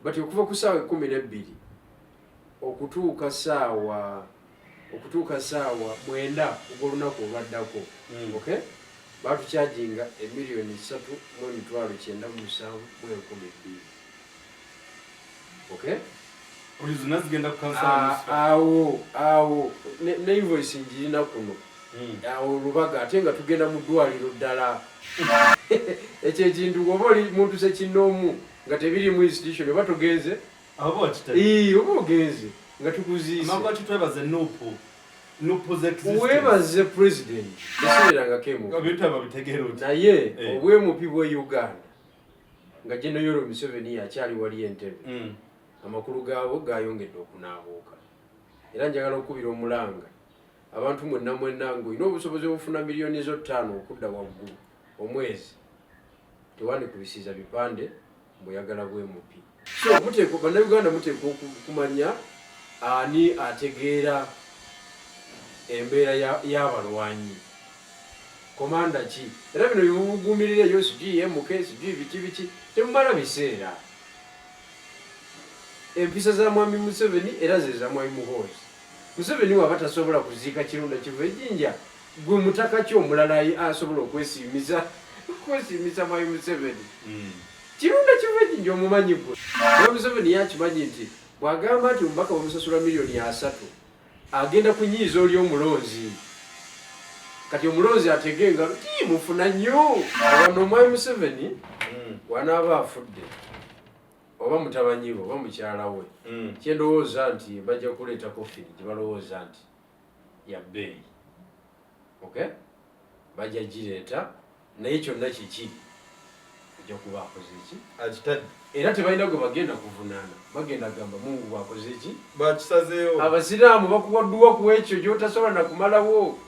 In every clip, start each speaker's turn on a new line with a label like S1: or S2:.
S1: But okuva ku ssaawa 12 okutuuka ssaawa 9 ogw'olunaku olwaddako, okay, batucharginga emiliyoni 3 972,000, okay?
S2: Buli zonna zigenda ku kansala.
S1: Awo ne invoice njirina kuno. Awo Lubaga, ate nga tugenda mu ddwaliro ddala. Ekyo ekintu oba oli muntu sekinnoomu nga tebirimu institution, oba togenze.
S2: Aba wakitali.
S1: Ii, oba ogenze nga tukuziise.
S2: Amangu twebaze NUP, NUP's existence.
S1: Weebaze president ekibeerangako emu.
S2: Ebintu abo bitegeera oti.
S1: Naye
S2: Eh.
S1: obwemupi bwe Uganda nga General Yoweri Museveni akyali wali Entebe, amakulu gaabwo gayongedde okunaabuuka. Era njagala okukubira omulanga abantu mwenna mwenna, ng'olina obusobozi obufuna miliyoni zo 5 okudda waggulu omwezi, tewandikubisiza bipande mbweyagala bwemupi. So muteekwa, Bannayuganda muteekwa okumanya ani ategeera embeera y'abalwanyi, commander ki. Era bino bimubuguumirira eyo sijui MK, sijui biki biki, temumala biseera. Empisa za Mwami Museveni era ze za Mwami Muhoozi. Museveni waba tasobola kuziika Kirunda Kiva Ejjinja, gwe mutaka ki omulala asobola okwesiimisa Mwami Museveni? Kirunda Kiva Ejjinja omumanyi gwe? Mwami Museveni yakimanyi nti bw'agamba nti omubaka bamusasula miliyoni 30, agenda kunyiiza oli omulonzi. Kati omulonzi atege engalo ti mufuna nnyo. Wano Omwami Museveni wanaaba afudde, oba mutabanyi we oba mukyala we, kyendowooza nti bajja kuleeta coffin gye balowooza nti ya bbeeyi, okay, bajja gireeta, naye kyonna kikiri ojja kuba akoze ki?
S2: Akitadde.
S1: Era tebalina gwe bagenda kuvunaana, bagenda gamba Mungu bwakoze ki?
S2: Bakisazeewo.
S1: Abasiraamu bakuwa dduwa ku ekyo gyotasobola nakumalawo.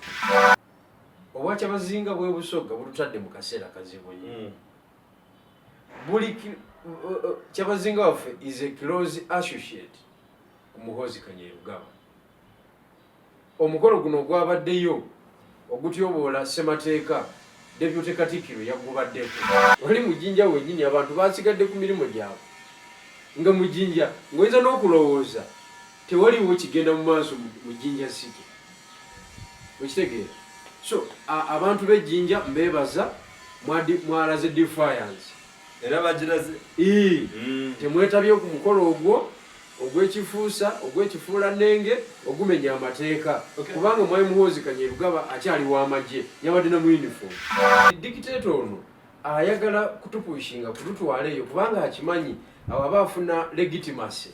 S1: Obwakyabazinga bwe Busoga bulutadde mu kaseera kazibu nnyo. Buli kyabazinga waffe is a close associate ku Muhoozi Kainerugaba. Omukolo guno ogwabaddeyo ogutyoboola ssemateeka, Deputy Katikkiro yagubaddeko. Wali mujinja wennyini, abantu basigadde ku mirimu gyabwe nga mujinja, ng'oyinza n'okulowooza tewaliwo kigenda mu maaso mu Jinja City, okitegeera? So abantu b'Ejjinja mbeebaza, mwalaze defiance.
S2: Era bagiraze.
S1: Ii, temwetabye ku mukolo ogwo ogw'ekifuusa, ogw'ekifuula nnenge, ogumenya amateeka. Kubanga Mwami Muhoozi Kainerugaba akyali w'amagye, yabadde na mu uniform. Dictator ono ayagala kutupushinga kututwala eyo, kubanga akimanyi awo aba afuna legitimacy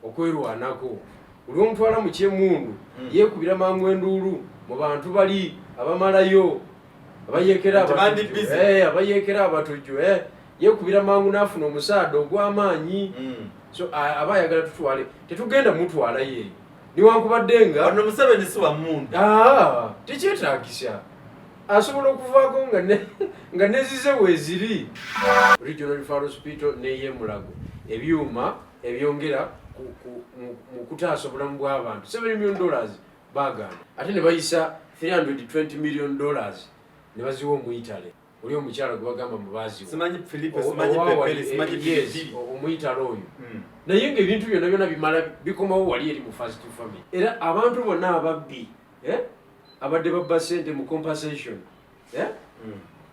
S1: okwerwanako. Oli omutwala mu kyemundu, yeekubira mangu enduulu mu bantu bali abamalayo abayekera
S2: Nti bandi
S1: abatujju,
S2: busy.
S1: Abayekera abatujju, yeekubira mangu n'afuna omusaada ogw'amaanyi. So aba ayagala tutwale, tetugenda mutwalayo eyo niwankubadde nga
S2: Ono Museveni si wa mundu.
S1: Ah, tekyetaagisa, asobola okuvaako nga nezize weeziri. Regional Referral Hospital n'ey'Emulago, ebyuma ebyongera mu kutaasa obulamu bw'abantu, $7 million baagaana, ate ne bayisa $320 million ne baziwa Omuyitale oli omukyala gwe bagamba mubaziwa.
S2: Simanyi Philippe, simanyi Pepere, simanyi Pilipili.
S1: Omuyitale oyo. Naye ng'ebintu byonna byonna bimala bikomawo wali eri mu first family. Era abantu bonna ababbi, eh? Abadde babba sente mu compensation, eh?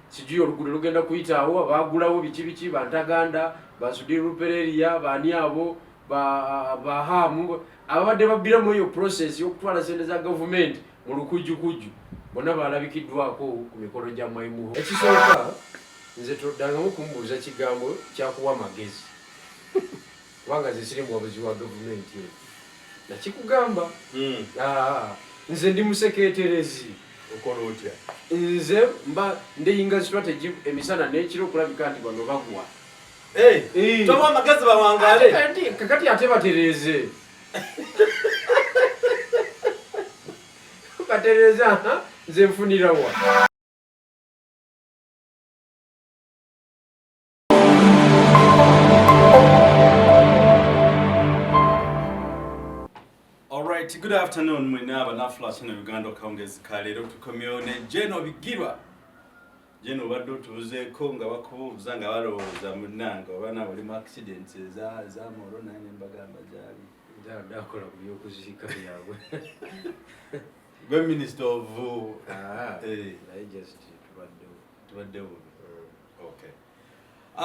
S1: Sijui oluguudo lugenda kuyitaawo, abaagulawo biki biki, bantaganda basudiri rupereria, baani abo bahamu ababadde babbiramu eyo process y'okutwala sente za gavumenti mu lukujjukujju, bonna balabikiddwako ku mikolo gya Mwaimuho. Ekisooka, nze toddangamu kumbuuza kigambo kyakuwa magezi, kubanga nze siri muwabuzi wa gavumenti eyo. Nakikugamba. Ah, nze ndi museketerezi.
S2: Okola otya?
S1: Nze mba ndeyinga strategy emisana n'ekiro okulabika nti bano bagwa.
S2: Eh,
S1: Eh.
S2: toba amagezi bawangaale.
S1: Kakati ate batereeze, batereeze, aha, nze nfunirawa.
S2: Alright, good afternoon mwena abanafula channel Uganda. Akawungezi ka leero tukomyewo ne General Bigirwa. Jeno obadde otubuzeeko nga bakubuuza nga balowooza munnange oba naawe oli mu accidents ezamoro, naye ne mbagamba gyali.
S1: Ndakola ku byokuziika byabwe.
S2: Gwe minister of
S1: Ah,
S2: Eh.
S1: naye just tubaddewo.
S2: Tubaddewo. Okay.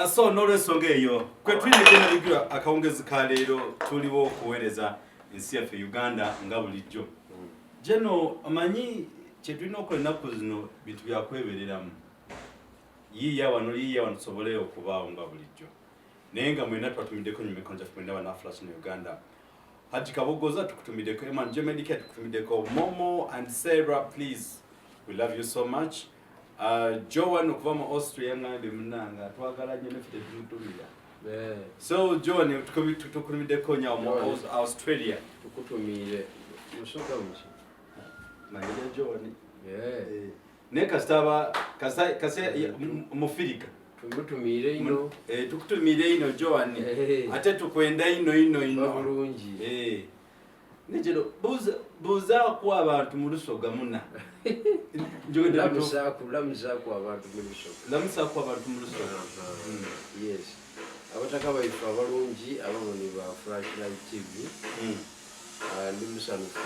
S2: So n'olwensonga eyo kwe tulina egyenabigirwa akawungezi ka leero, tuliwo okuweereza ensi yaffe Uganda nga bulijjo. Jeno, omanyi kyetulina okukola ennaku zino bintu byakwebereramu, yiiya wano, yiiya wano, tusobole okubaawo nga bulijjo. Naye nga mwena twatumiddeko nyuma emikono gyaffe, mwena bannaflash ne Uganda. Haji Kabogoza tukutumiddeko, Eman Jemedike tukutumiddeko, Momo and Sarah, please, we love you so much. Joan okuva mu Austria ngambye munanga twagala nnyo neffe tetumutumira. So Joan, tukutumiddeko nyawo mu
S1: Joan.
S2: Australia.
S1: Tukutumiire musoga muki?
S2: Mayira Joan. Eh, naye kasita kasita mufirika.
S1: Tumutumiire ino.
S2: Eh, tukutumiire ino Joan. Ate tukwenda ino ino ino.
S1: Bulungi.
S2: Eh. Nejero buuza buuzaako abantu mu Lusoga muna. Njogedde bituufu?
S1: Lamusaaku abantu mu Lusoga.
S2: Lamusaako abantu mu Lusoga.
S1: Yes, abataka baife abalungi ababoni ba Flashlight TV. Ah, ndi musanufu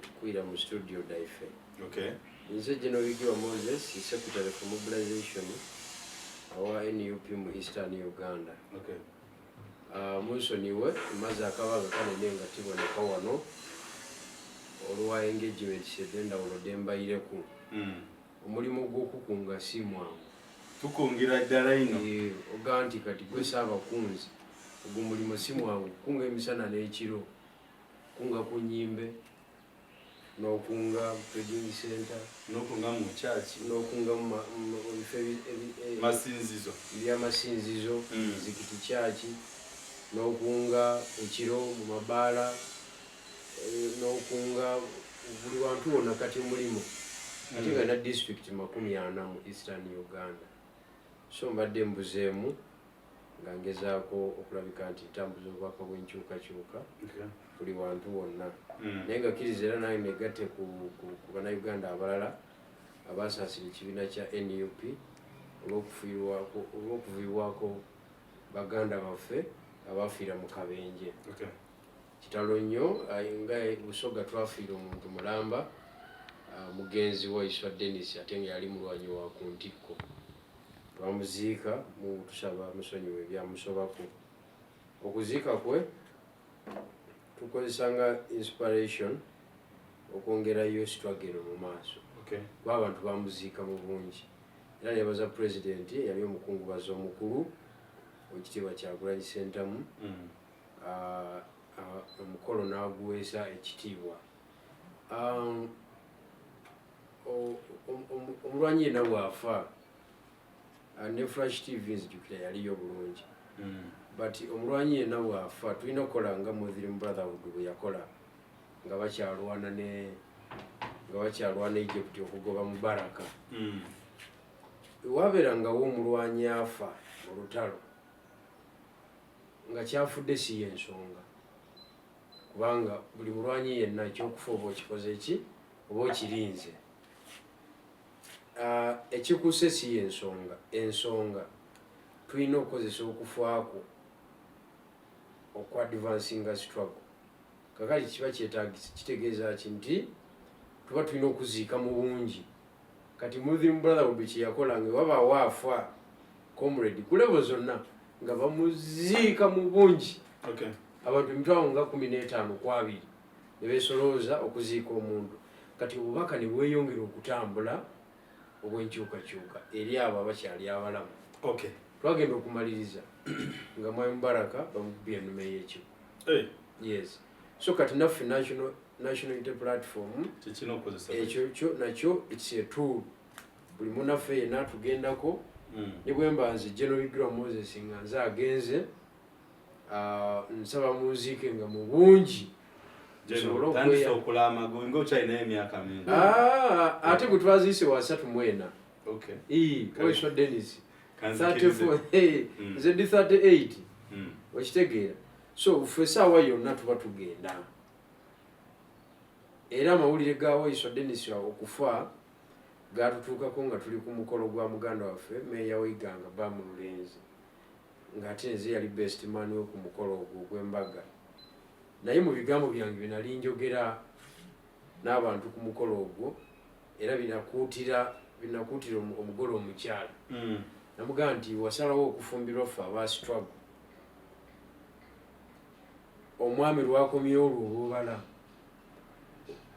S1: okwira mu studio daife. Nze General Bigirwa Moses, secretary for mobilization awa NUP mu Eastern Uganda. Ah, munsonyiwe maze akabanga kanene nga tiboneka wano olwa engagements ez'endawulo dembayireku. Omulimu gw'okukunga si mwangu.
S2: Tukungira ddala ino.
S1: Eh, oga nti kati gwe saabakunzi, ogwo mulimu si mwangu, kukunga emisana n'ekiro, kunga ku nyimbe n'okunga mu trading center.
S2: N'okunga mu church.
S1: N'okunga mu bifo
S2: masinzizo.
S1: Ebyamasinzizo, zikiti kyaki, n'okunga ekiro mu mabaala, n'okunga buli wantu wonna. Kati omulimu ate nga na district 40 mu Eastern Uganda, so mbadde mbuzeemu nga ngezaako okulabika nti ntambuza obubaka bw'enkyukakyuka buli wantu wonna. Naye nga kkiriza era nange negatte ku bannayuganda abalala abasaasira ekibiina kya NUP olw'okuviibwako baganda baffe abafiira mu kabenje. Kitalo nnyo. Nga Busoga twafiira omuntu mulamba, mugenzi Waiswa Dennis, ate nga yali mulwanyi wa ku ntikko. Twamuziika mu tusaba musonyiwe ebyamusobako. Okuziika kwe tukozesa nga inspiration okwongerayo struggle mu maaso, kuba abantu bamuziika mu bungi. Era nebaza pulezidenti yali omukungubazi omukulu, Owekitiibwa Kyagulanyi Sentamu. Ah, omukolo n'aguweesa ekitiibwa. Omulwanyi yenna bw'afa, ne Flash TV nzijukira yaliyo bulungi, but omulwanyi yenna bw'afa tulina okukola nga Muslim Brotherhood bwe yakola nga bakyalwana Egypt okugoba Mubaraka. Wabeerangawo omulwanyi afa mu lutalo nga kyafudde si yensonga, kubanga buli mulwanyi yenna ekyokufa oba okikoze ki oba okirinze. Ah, ekikuse si yensonga. Ensonga tulina okukozesa okufaako okuadvancinga struggle. Kakati kiba kyetagisa kitegeeza ki nti tuba tulina okuziika mu bungi. Kati Muslim Brotherhood kyeyakola nga wabaawo afa comrade ku level zonna nga bamuziika mu bungi, abantu emitwalo nga 15 ku 20 ne beesolooza okuziika omuntu. Kati obubaka ne bweyongera okutambula obw'enkyukakyuka eri abo abakyali abalamu. Twagenda okumaliriza nga Mwami Mubaraka bamukubye ennume y'ekigo. Yes, so kati naffe National Unity Platform
S2: Kyekina okukozesa.
S1: Ekyo kyo nakyo it's a tool. Buli munaffe yenna tugendako, ne bwe mba nze General Bigirwa Moses nga nze agenze, nsaba munziike nga mu bungi nsobole
S2: tandise okulamaga nga okyalinayo emyaka mingi.
S1: Ah, ate gwe twaziise wa 34. Waiswa Dennis.
S2: Kanzikirize.
S1: 34. Hey, nze ndi 38. Okitegeera? So ffe esaawa yonna tuba tugenda. Era amawulire ga Waiswa Dennis okufa. Gatutuukako nga tuli ku mukolo gwa muganda waffe, meeya w'Iganga, Bamululenzi, ng'ate nze yali best man we ku mukolo ogwo ogw'embaga. Naye mu bigambo byange bye nali njogera n'abantu ku mukolo ogwo, era binakuutira omugole omukyala, namugamba nti wasalawo okufumbirwa ffe aba struggle, omwami lwakomyewo olwo olwobala.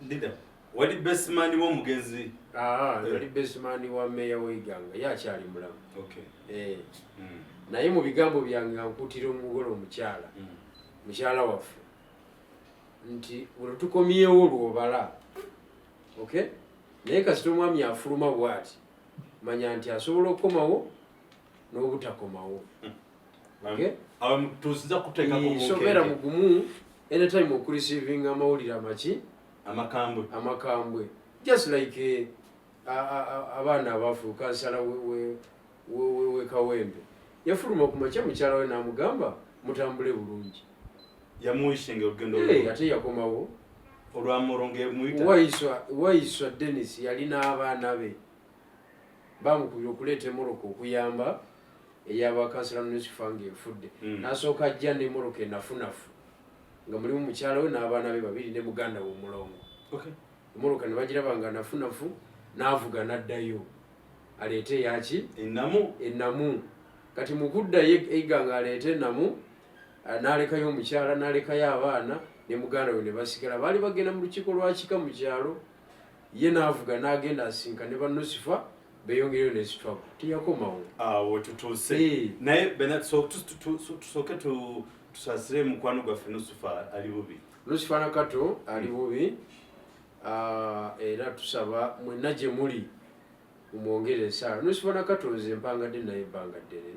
S2: Ndida wali best man w'omugenzi?
S1: Yali best man wa meeya w'Iganga, ye akyali mulamu. Eh. Naye mu bigambo byange nga nkuutira omugole omukyala, mukyala waffe, nti bwe tukomyewo lwobala, okay, naye kasita omwami afuluma bw'ati, manya nti asobola okukomawo n'obutakomawo. Okay?
S2: Awo tuziza kuteekako.
S1: So beera mugumu anytime okureceivinga amawulire amaki?
S2: Amakambwe.
S1: Amakambwe, just like abaana abafu, kansala we Kawempe yafuluma ku makya, mukyala we n'amugamba mutambule bulungi.
S2: Yamuwishinga olugendo.
S1: Ate yakomawo.
S2: Olwamulongo emuyita.
S1: Waiswa Denis yalina abaana be, bamukubira okuleeta emmotoka okuyamba eyabakansala Nusifa ng'efudde. N'asooka ajja n'emmotoka enafunafu nga mulimu mukyala we n'abaana be babiri ne muganda we omulongo. Emmotoka ne bagiraba nga nafunafu, n'avuga n'addayo aleete eyaki?
S2: Enamu.
S1: Enamu. Kati mu kuddayo Eiganga aleete enamu, n'alekayo omukyala, n'alekayo abaana ne muganda we ne basigala. Baali bagenda mu lukiiko lwa kika mu kyalo, ye n'avuga n'agenda asinka ne banusifa beyongereyo ne struggle. Teyakomawo.
S2: Awo tutuuse. Naye bena so tusooke tusaasire mukwano gwaffe Nusufa, ali bubi.
S1: Lusifa Nakato ali bubi. Era tusaba mwenna gye muli mumwongere esaala. Lusifa Nakato nze mpangadde naye ebbanga ddene,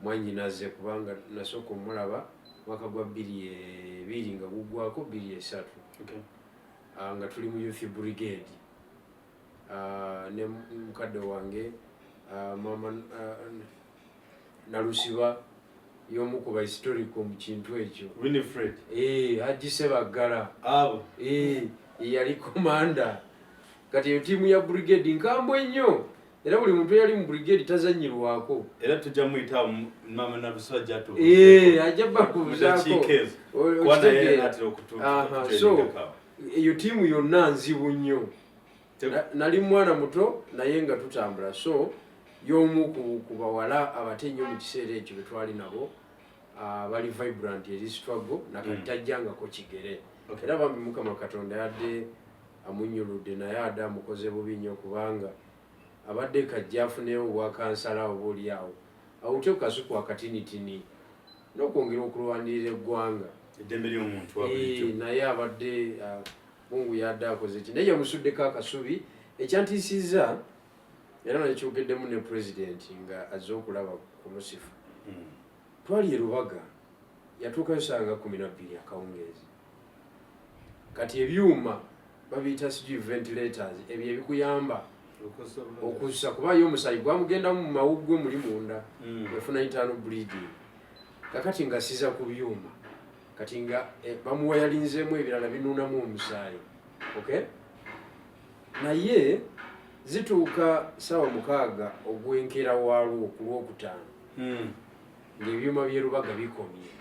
S1: mwanyinaze, kubanga nasooka omulaba mwaka gwa 2000 nga guggwako 2003. Nga tuli mu youth brigade. Ne mukadde wange, mama Nalusiba, y'omu ku bahistorical mu kintu ekyo.
S2: Winifred.
S1: Eh, Haji Sebaggala.
S2: Abo.
S1: Eh, yali komanda. Kati eyo tiimu ya brigade nkambwe nnyo, era buli muntu eyali mu brigade tazanyirwako.
S2: Era tujja muyita mama Nalusiba.
S1: Eh, ajja bakubuzaako.
S2: Dakiika ezo, kuba naye
S1: Okitegeera.
S2: atera
S1: Aha, so eyo tiimu yonna nzibu nnyo. Nali mwana muto naye nga tutambula, so y'omu ku bawala abate ennyo mu kiseera ekyo be twali nabo, bali vibrant eri struggle nakati. Tajjangako kigere. Era bambi Mukama Katonda yadde amunnyuludde, naye adde amukoze bubi nnyo, kubanga abadde kajja afuneyo obwakansala oba oli awo awute ku kasuku akatinitini n'okwongera okulwanirira eggwanga.
S2: Eddembe ly'omuntu wa bulijjo.
S1: Eh, naye abadde, Mungu yadde akoze ki, naye yamusuddeko akasubi. Ekyantiisizza, era nakyogeddemu ne pulezidenti nga azze okulaba ku Lusifa, twali e Lubaga, yatuukayo sanga 12 akawungeezi. Kati ebyuma babiyita sijui ventilators, ebyo ebikuyamba okussa, kuba ye omusaayi gwamugendamu mu mawuggwe muli munda, yafuna internal bleeding. Kakati nga siza ku byuma, kati nga bamuwayalinzeemu ebirala binuunamu omusaayi, okay, naye zituuka saawa 6 ogw'enkeera waalwo ku Lwokutaano, ng'ebyuma by'erubaga bikomye.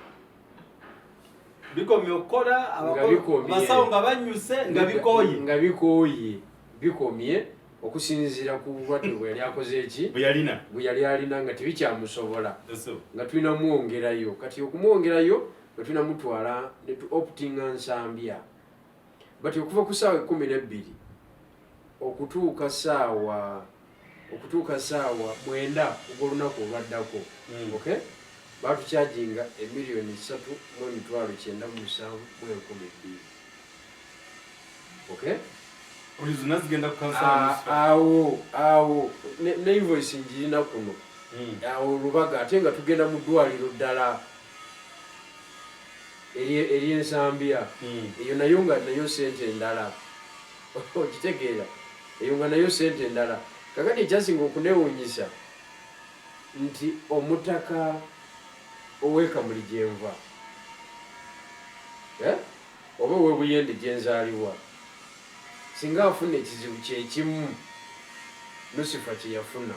S2: Bikomye okukola.
S1: Nga bikomye.
S2: Abasawo nga banyuse, nga bikooye.
S1: Nga bikooye, bikomye okusinziira ku bulwadde bwe yali akoze eki?
S2: Bwe yalina.
S1: Bwe yali alina, nga tebikyamusobola.
S2: Eso.
S1: Nga tulina mwongerayo. Kati okumwongerayo nga tulina mutwala ne tu optinga Nsambya, but okuva ku saawa 12 okutuuka saawa 9 ogw'olunaku olwaddako, okay, batukyajinga emiliyoni 3 mu 907,200, okay.
S2: Buli zonna zigenda ku kansala.
S1: Awo ne invoice njirina kuno. Awo Lubaga, ate nga tugenda mu ddwaliro ddala ery'Ensambya. Eyo nayo nga nayo sente endala, okitegeera? Eyo nga nayo sente endala. Kakati ekyasinga okunewuunyisa nti omutaka ow'ekamuli gyenva, eh? Oba ow'ebuyende gyenzaalibwa, singa afuna ekizibu kyekimu Lucifer kyeyafuna.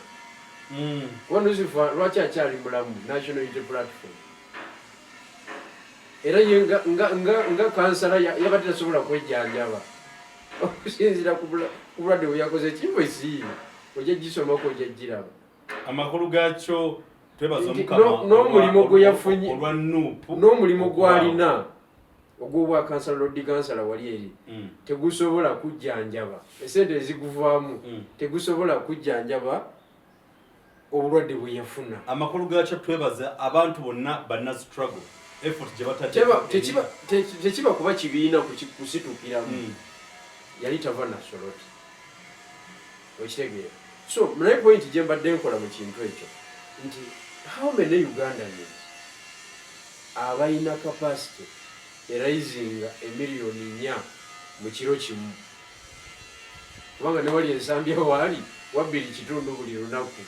S1: Kuba Lucifer lwaki akyali mulamu? National Unity Platform, era ye nga kansala yabadde tasobola kwejjanjaba okusinziira ku bulwadde bwe yakoze. Kinvoisi ojja gisomako, ojja giraba.
S2: Amakulu gaakyo, twebaza
S1: Nti
S2: Omukama
S1: n'omulimu gwe yafunye
S2: olwa NUP.
S1: N'omulimu gw'alina ogw'obwakansala, lord kansala wali eri, tegusobola kujjanjaba esente eziguvaamu, tegusobola kujjanjaba obulwadde bwe yafuna.
S2: Amakulu gaakyo, twebaza abantu bonna banna struggle effort gye batadde.
S1: Tekiba kuba kibiina kusitukiramu. Yali tava na Soroti, okitegeera? So naye point gye mbadde nkola mu kintu ekyo nti how many Ugandans abalina capacity eraisinga 4 million mu kiro kimu? Kubanga ne wali ensambya waali wa 2.5 buli lunaku,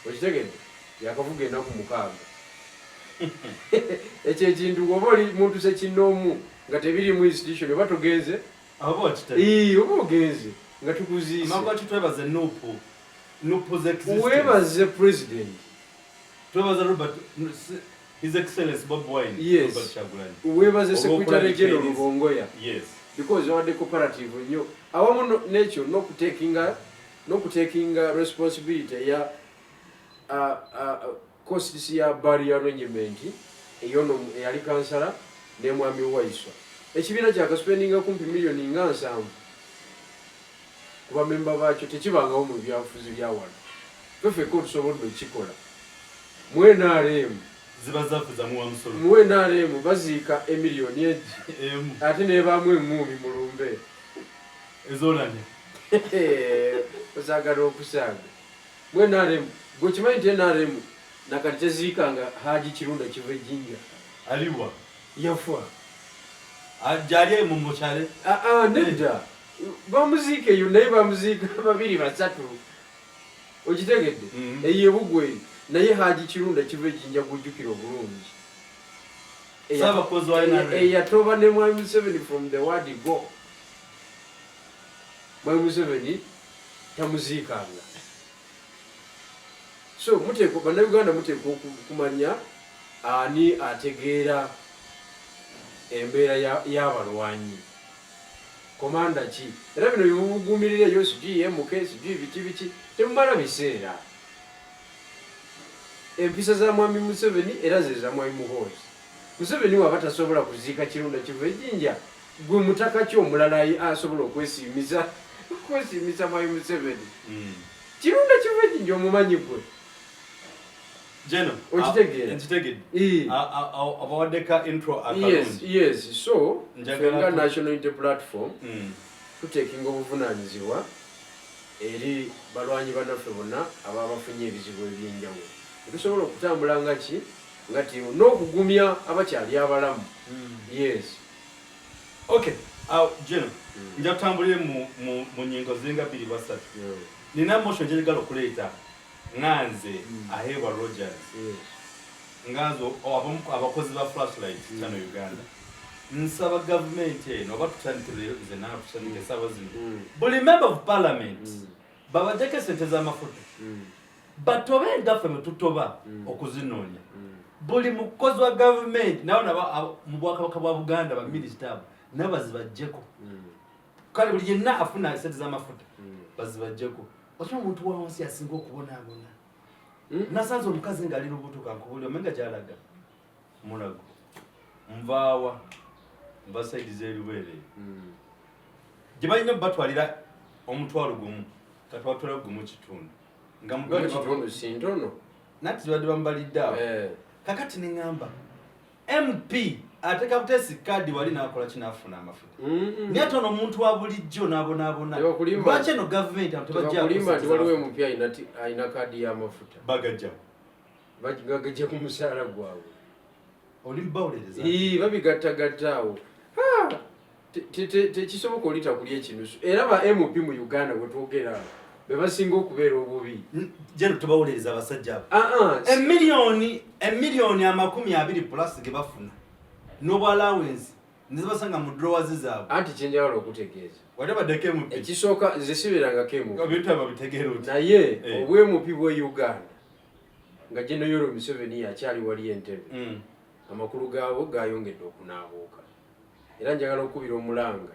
S1: okitegedde? Yakavuga enaku 6. Ekyo ekintu oba oli muntu sekinnoomu nga tebirimu institution, oba togenze.
S2: Aba wakitali.
S1: Ii, oba ogenze nga tukuziise.
S2: Amakulu gaakyo, twebaza NUP, NUP's existence.
S1: Weebaze president.
S2: Twebaza Robert, His Excellence Bobi Wine, Robert Kyagulanyi.
S1: Weebaze secretary
S2: Olw'okulabika
S1: general Rubongoya, because babadde cooperative nnyo awamu n'ekyo n'okutakinga responsibility eya costs ya burial arrangement eyono eyali kansala ne mwami Waiswa. Ekibiina kyakaspendinga kumpi miliyoni nga 70 ku bamemba baakyo. Tekibangawo mu byabufuzi bya wano. Ffe ffekka otusobodde okukikola mu NRM.
S2: Ziba zaffe zamuwa musolo.
S1: Mu NRM baziika emiliyoni egi
S2: emu.
S1: Ate nebaamu eŋŋuumi mulumbe.
S2: Ezolanya.
S1: Osaagala okusaaga mu NRM. Gwe okimanyi nti NRM nakati teziikanga Haji Kirunda kiva ejjinja?
S2: Aliwa?
S1: Yafa.
S2: Gyali mu mukyale.
S1: Aa, nedda, bamuziika eyo, naye bamuziika babiri basatu, okitegedde?
S2: Mhm.
S1: Eyo ebugweri. Naye Haji Kirunda kiva ejjinja gujjukira obulungi.
S2: Saabakozi wa NRM.
S1: Eyatoba ne Mwami Museveni from the word go, Mwami Museveni tamuziikanga. So muteekwa, Bannayuganda muteekwa okumanya ani ategeera embeera y'abalwanyi, commander ki. Era bino bimubuguumirira eyo sijui MK, sijui biki biki, temumala biseera. Empisa za Mwami Museveni era ze za Mwami Muhoozi. Museveni waba tasobola kuziika Kirunda kiva ejjinja, gwe mutaka ki omulala asobola okwesiimisa Mwami Museveni? Kirunda kiva ejjinja omumanyi gwe?
S2: Geno.
S1: Okitegeera?
S2: Nkitegedde.
S1: Ii.
S2: Abawadde ka intro
S1: Yes.
S2: akalungi.
S1: Yes, so
S2: Njagala
S1: ffe nga National Unity Platform tutekinga obuvunaanyizibwa eri balwanyi bannaffe bonna ababa bafunye ebizibu ebyenjawulo, tetusobola okutambula nga ki, nga ttiimu, n'okugumya abakyali abalamu. Yes.
S2: Okay, Geno, nja tutambulire mu nyingo ziringa bbiri basatu. Nina motion gyenjagala okuleeta nga nze Aheebwa Rogers, nga nze abamu abakozi ba Flashlight Channel Uganda. Nsaba gavumenti eno, oba tutandike leero, nze naawe tutandike essaawa zino, buli member of parliament babajjeko esente z'amafuta, batobe nga ffe bwe tutoba okuzinoonya. Buli mukozi wa gavumenti nawe nabo mu bwakabaka bwa Buganda, baminisita abo nabo bazibajjeko. Kale buli yenna afuna esente z'amafuta bazibajjeko. Okimanyi omuntu wa wansi asinga okubonaabona? Nasanze omukazi ng'ali lubuto, kankubuli omenga gyalaga Mulago, nvaawa nva side z'erubeere gye balina batwalira 10,000, katwatwala 1.5 nga mudwaliro.
S1: Kitundu si ntono.
S2: Nati zibadde bamubalidde awo. Kakati neŋŋamba MP ateeka butesi kaadi wali n'akola ki, n'afuna amafuta, naye ate ono omuntu wa bulijjo n'abonaabona. Lwaki eno gavumenti abo
S1: Tebakulimba nti waliwo MP alina kaadi y'amafuta.
S2: Bagajja.
S1: Bagajja ku musaala gwabwe.
S2: Oli mbawulereza.
S1: Ii, babigattagatta awo. Ah, tekisoboka olita kulya ekinusu. Era ba MP mu Uganda bwe twogera awo be basinga okubeera obubi.
S2: Jeno, tebawulereza abasajja abo.
S1: Ah, ah,
S2: Emiliyoni 20 plus ge bafuna n'obwalawensi nezibasanga mu drawers zaabwe.
S1: Anti kyenjagala okutegeeza
S2: Wali obaddeko MP?
S1: Ekisooka, nze sibeerangako MP.
S2: Ebintu abo bitegeera oti.
S1: Naye
S2: Eh.
S1: obwa MP bwe Uganda nga General Yoweri Museveni akyali wali Entebbe, amakulu gaabo gayongedde okunaabuuka. Era njagala okukubira omulanga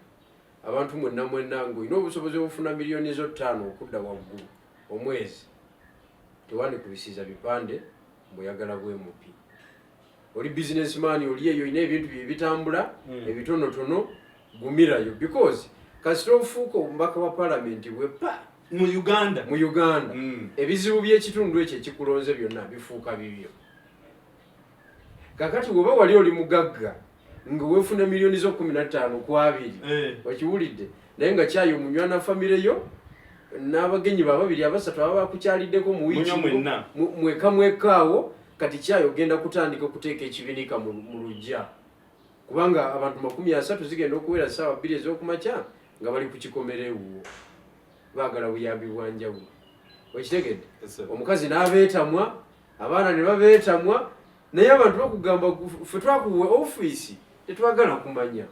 S1: abantu mwenna mwenna ng'olina obusobozi obufuna miliyoni zo 5 okudda waggulu omwezi, tewandikubisiza bipande mbweyagala bwa MP. Oli businessman, oli eyo olina ebintu bye bitambula ebitonotono, gumirayo, because kasita ofuuka omubaka wa palamenti bwepa
S2: mu Uganda,
S1: mu Uganda, ebizibu by'ekitundu ekyo ekikulonze byonna bifuuka bibyo. Kakati bw'oba wali oli mugagga nga weefuna miliyoni zo 15 ku 20, okiwulidde, naye nga kyayi omunywa na famire yo n'abagenyi ba babiri abasatu ababa bakukyaliddeko mu wiiki
S2: Munywa mwenna.
S1: Mweka mwekaawo. Kati kyayi ogenda kutandika okuteeka ekibinika mu luggya, kubanga abantu 30 zigenda okuwera ssaawa 2 ez'okumakya nga bali ku kikomero ewuwo, baagala buyambi bwa njawulo. Okitegedde?
S2: Yes, sir.
S1: Omukazi n'abeetamwa, abaana ne babeetamwa, naye abantu bakugamba, ffe twakuwa ofiisi, tetwagala kumanya,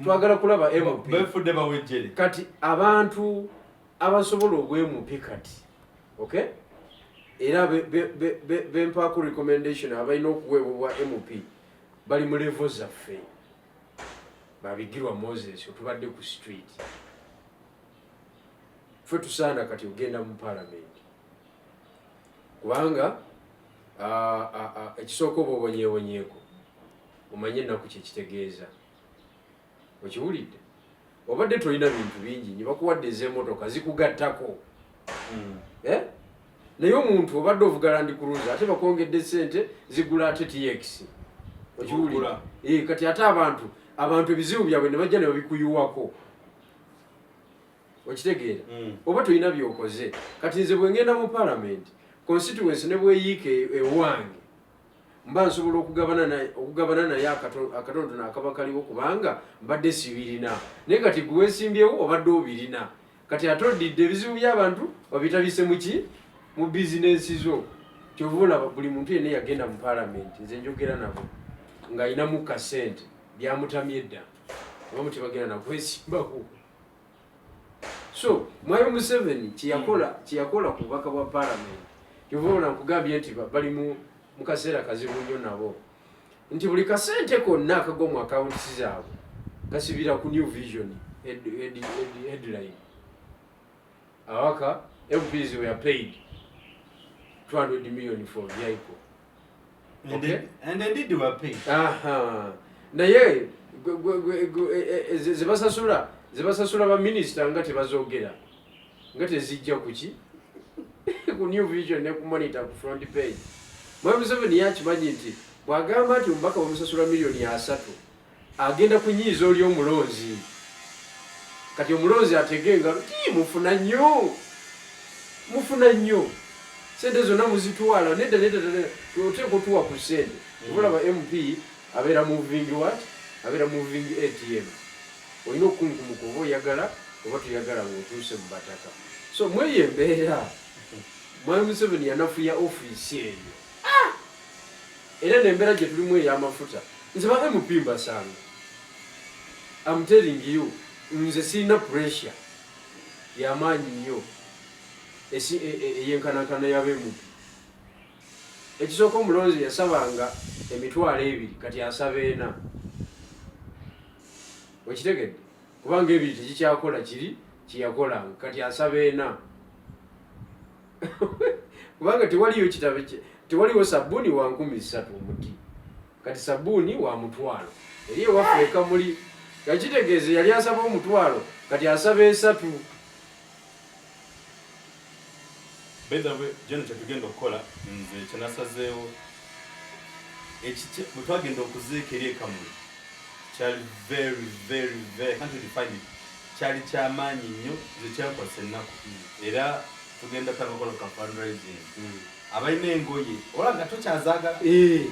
S1: twagala kulaba MP.
S2: Befudde bawejjere.
S1: Kati abantu abasobola obwa MP kati, okay, era bempaako recommendation, abalina okuweebwa obwa MP bali mu level zaffe, babigirwa Moses otubadde ku street, ffe tusaana kati ogenda mu parliament, kubanga ekisooka oba obonyeebonyeeko, omanye ennaku kyekitegeeza. Okiwulidde? Obadde tolina bintu bingi nyo, bakuwadde ez'emotoka zikugattako. Eh? Naye omuntu obadde ovuga Land Cruiser, ate bakwongedde sente zigula ate TX. Okiwulidde?
S2: Ogula.
S1: Eh, kati ate abantu ebizibu byabwe ne bajja ne babikuyuwako. Okitegeera? Oba tolina byokoze. Kati nze bwe ngenda mu parliament, constituency ne bweyiika ewange, mba nsobola okugabana naye akatonotono akaba kaliwo, kubanga mbadde sibirina. Naye kati gwe weesimbyewo obadde obirina, kati ate odidde ebizibu by'abantu obitabise muki? Mu bizinensi zo. Kyova olaba buli muntu yenna yagenda mu palamenti, nze njogera nabo ng'ayinamu kasente, byamutamye dda, abamu tebagenda nakwesimbako. So mwami Museveni kyeyakola ku bubaka bwa palamenti, kyova olaba nkugambye nti bali mu kaseera kazibu nnyo nabo, nti buli kasente konna akagwa mu akawunti zaabwe gasibira ku New Vision headline, ababaka MPs were paid 200 million for vehicle.
S2: And
S1: Okay.
S2: and indeed they were paid.
S1: Aha. Naye zebasasula baminisita nga tebazogera, nga tezijja kuki? Ku New Vision ne ku Monitor ku front page. Mwami Museveni yakimanyi nti bw'agamba nti omubaka bamusasula miliyoni 30, agenda kunyiiza oli omulonzi. Kati omulonzi atege engalo ti mufuna nnyo, mufuna nnyo, sente zonna muzitwala. Nedda, nedda, nedda, oteeka otuwa ku sente. Olaba MP abeera moving what? Abeera moving ATM. Olina okukunkumuka oba oyagala oba toyagala ng'otuuse mu bataka. So mweyo embeera, mwami Museveni yanafuya ofiisi eyo. Ah! Era nembeera gye tulimu ey'amafuta, nze ba MP mbasanga. I'm telling you, nze sirina pressure yamaanyi nnyo eyenkanankana y'aba MP. Ekisooka, omulonzi yasabanga 20,000, kati asaba 4. Okitegedde? Kubanga 2 tekikyakola kiri kyeyakolanga, kati asaba 4, kubanga tewaliyo kitabo tewaliwo sabbuuni wa 3,000 omuti, kati sabbuuni wa 500 eri ewaffe ekamuli. Yakitegeeza yali asaba 500, kati asaba 3.
S2: By the way, Jeno, kyetugenda okukola, nze kyenasazeewo, bwe twagenda okuziika eri ekamuli, kyali very very very, I can't really define it, kyali kyamaanyi nnyo, nze kyankwasa ennaku. Era tugenda tandika ka fundraising, abalina engoye ola nga tokyazaagala.
S1: Eh.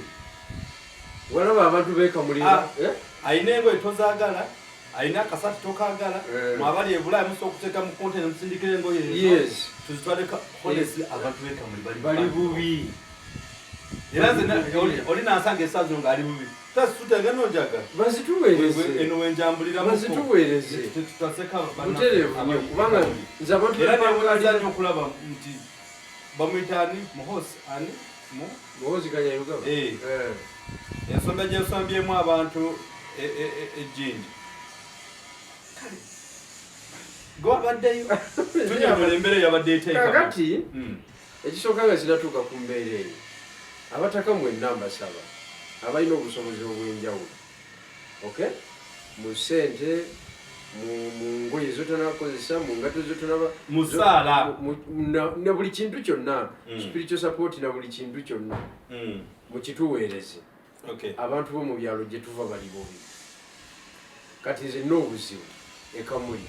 S1: Walaba abantu bekamulira.
S2: Ah. Alina engoye tozaagala, alina akasati tokaagala. Mwabali ebulaaya musobola okuteeka mu container, musindikira engoye ezo. Tuzitwaleka. Honestly, abantu bekamuli bali
S1: bali bubi.
S2: Era nze oli nansanga essaawa zino ng'ali bubi. Tasitutanga nonjaga.
S1: Bazituweereze.
S2: Eno wenjambuliramu.
S1: Bazituweereze.
S2: Tutaseka
S1: butereevu nnyo kubanga nze abantu
S2: era newuunyizza nnyo okulaba nti bamuyita ani Muhoozi ani
S1: Muhoozi Kainerugaba.
S2: Eh. Ensonga gyensombyemu abantu ejjinja. Kale gwabaddeyo tunyonyola embeera yabadde eteeka.
S1: Kakati ekisooka nga sinatuuka ku mbeera eyo, abataka mwenna mbasaba abalina obusobozi obw'enjawulo, okay, mu ssente, mu ngoye zotanakozesa, mu ngatto zotonaba,
S2: Mu ssaala.
S1: Na buli kintu kyonna, spiritual support na buli kintu kyonna, mukituweereze. Abantu bo mu byalo gye tuva bali bubi. Kati nze nina obuzibu ekamuli.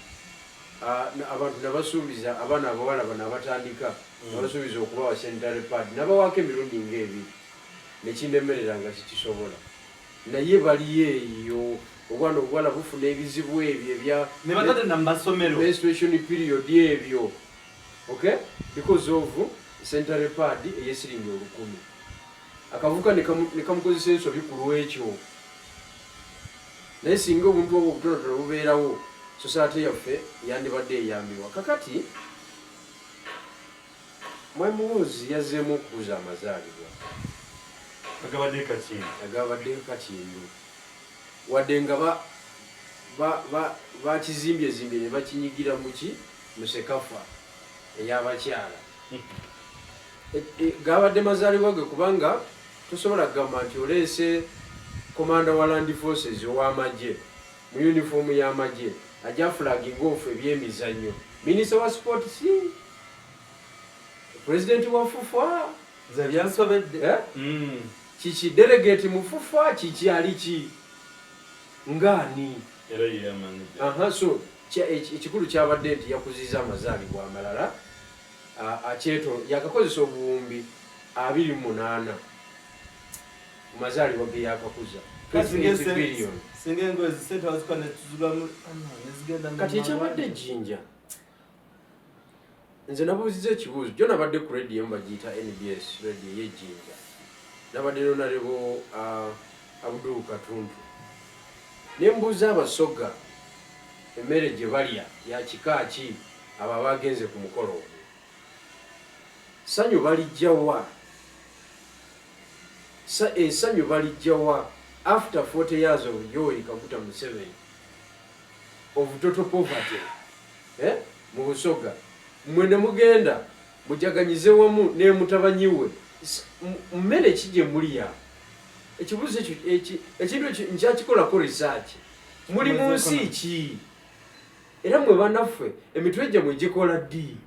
S1: Abantu nabasuubiza abaana abawala bano abatandika, nabasuubiza okubawa sanitary pad, nabawaako emirundi ng'ebiri nekindemerera nga sikisobola, naye baliyo eyo obwana obuwala bufuna ebizibu ebyo ebya
S2: ne batatenda mu masomero,
S1: menstruation period ebyo, okay, because of sanitary pad ey'esiringi 1000, akavuka ne kamukozesa ensobi ku lwekyo. Naye singa obuntu obwo obutonotono bubeerawo, society yaffe yandibadde eyambibwa. Kakati Mwami Muhoozi yazzeemu okukuza amazaalibwa
S2: agabadde Kakindu,
S1: agabadde Kakindu, wadde nga bakizimbyezimbye ne bakinyigira muki mu CECAFA ey'abakyala. Gabadde mazaalibwa ge, kubanga tosobola kugamba nti oleese commander wa land forces ow'amagye mu yunifoomu y'amagye ajja flagging off ebyemizannyo, minisita wa sports, pulezidenti wa FUFA.
S2: Nze byansobedde.
S1: Eh? Kiki delegate mu FUFA, kiki ali ki ngaani?
S2: Era yeyamanyi.
S1: Aha, so ekikulu kyabadde nti yakuziza amazaalibwa amalala akyeto yakakozesa 28,000 mu mazaalibwa ge yakakuza 28 billion.
S2: Singa engoye zisente bazikuba netuzigulamu nezigenda mu
S1: Kati ekyabadde ejjinja, nze nabuuziza ekibuuzo jo, nabadde ku radio emu bagiyita NBS Radio ey'ejjinja, nabadde n'honorable Abdul Katuntu, ne mbuuza Abasoga emmere gye balya ya kika ki? Abo abagenze ku mukolo ogwo ssanyu balijjawa? Essanyu balijjawa after 40 years of Yoweri Kaguta Museveni of total poverty, eh? Mu Busoga mmwe ne mugenda mujaganyize wamu ne mutabanyi we, mmere ki gye mulya? Ekibuuzo ekyo, ekintu ekyo nkyakikolako research. Muli mu nsi ki? Era mmwe bannaffe emitwe gyammwe gikola ddi?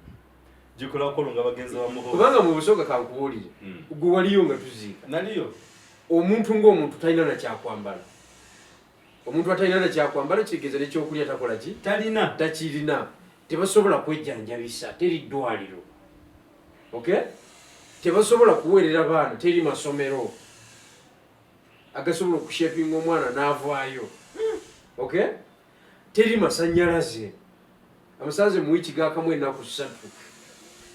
S2: Gikolako nga bagenzi ba Muhoozi.
S1: Kubanga mu Busoga, kankubuulire, gwe waliyo nga tuziika,
S2: Naliyo.
S1: Omuntu ng'omuntu talina nakyakwambala. Omuntu atalina nakyakwambala kitegeeza nekyokulya takola ki?
S2: Talina.
S1: Takirina. Tebasobola kwejjanjabisa, teri ddwaliro, okay, tebasobola kuweerera baana, teri masomero agasobola okushapinga omwana n'avaayo, okay, teri masanyalaze. Amasannyalaze mu wiiki gakamu ennaku 3.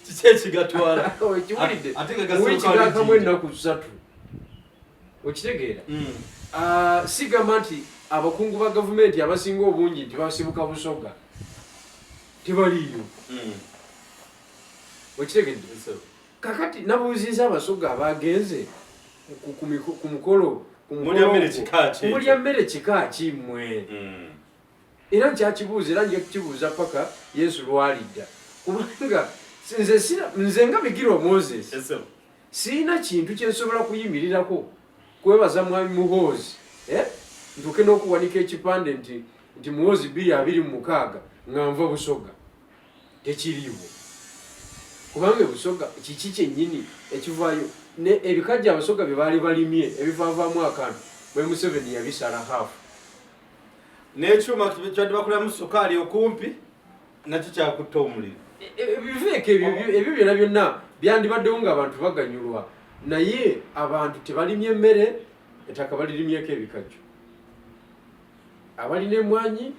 S2: Kiki ekigatwala?
S1: Okiwulidde?
S2: Ate nga
S1: Mu wiiki
S2: gasooka
S1: gakamu
S2: ali
S1: ennaku 3, okitegeera?
S2: Mm.
S1: Ah, sigamba nti abakungu ba gavumenti abasinga obungi nti basibuka Busoga, tebaliiyo. Okitegedde? Kakati nabuuziza Abasoga abagenze ku mukolo ku mukolo
S2: Mulya mmere
S1: ogwo.
S2: kika ki ekyo?
S1: Mulya mmere kika ki mmwe? Era nkyakibuuza, era nja kukibuuza paka Yesu lwalidda, kubanga nze nga Bigirwa Moses siina kintu kyensobola kuyimirirako kwebaza mwami Muhoozi, eh? Ntuuke n'okuwanika ekipande nti Muhoozi 2026 nga nva Busoga, tekiriiwo. Kubanga ebusoga kiki kyennyini ekivaayo? Ne ebikajjo Abasoga bye baali balimye ebivaavaamu akantu, bwe Museveni yabisala half.
S2: N'ekyuma kyadde bakolamu sukaali okumpi nakyo kyakutta omuliro.
S1: Biveeko ebyo byonna byonna byandibaddewo ng'abantu baganyulwa, naye abantu tebalimye emmere, ettaka balirimyeko ebikajjo. Abalina emwanyi,